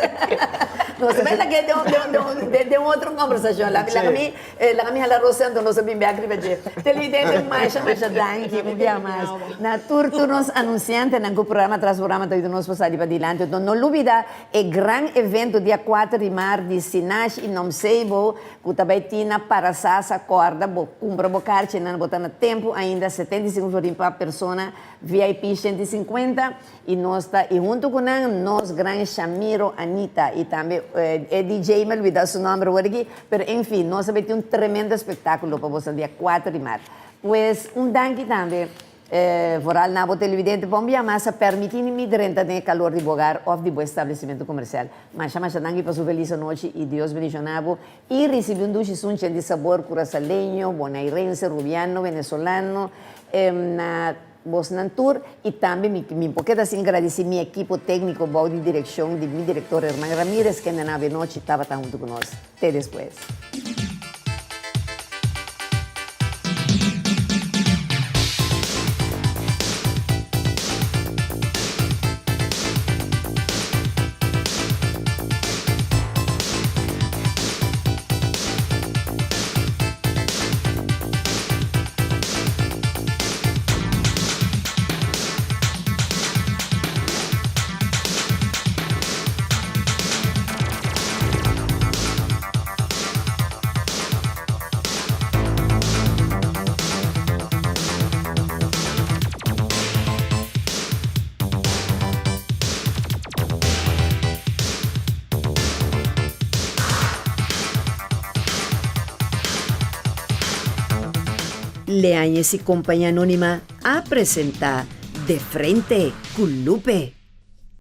S1: Nos ta beta ke den un den un den un otro conversacion. Laga laga mi laga mi hala Rosendo anto nos a bin bek riba dje. Televidente masha masha danki un bia mas na tur tur nos anunciantenan cu programa tras programa ta yuda nos pa sali padilanti. Anto no lubida e gran evento dia cuater di maart di Sinash y Nomseibo Ku ta bai tin na Parasasa kòrda bo kumpra bo karchinan bo ta na tempu ainda 75 florin pa persona VIP 150 i nos ta i huntu ku nan nos gran Shamiro Anita i tambe e DJ mi a lubida su nòmber awor aki pero enfin nos ta bai tin un tremendo espektakulo pa boso dia kuater di mart pues un danki tambe Vooral na bo televidente pa un bia mas a permiti ni mi drenta den e calor di bo hogar of di bo establecimento comercial. Masha masha danki pa su feliz anochi y Dios bendiciona bo y ricibi un dushi sunchi di sabor curasaleño, bonairense, rubiano, venezolano, na bosnan tur y tambe mi mi por keda sin gradici mi ekipo tecnico bou di direccion di mi director Herman Ramirez kende na avenochi tabata hunto cu nos. Te despues. Leañez y Compañía Anónima a presenta De Frente cu Lupe.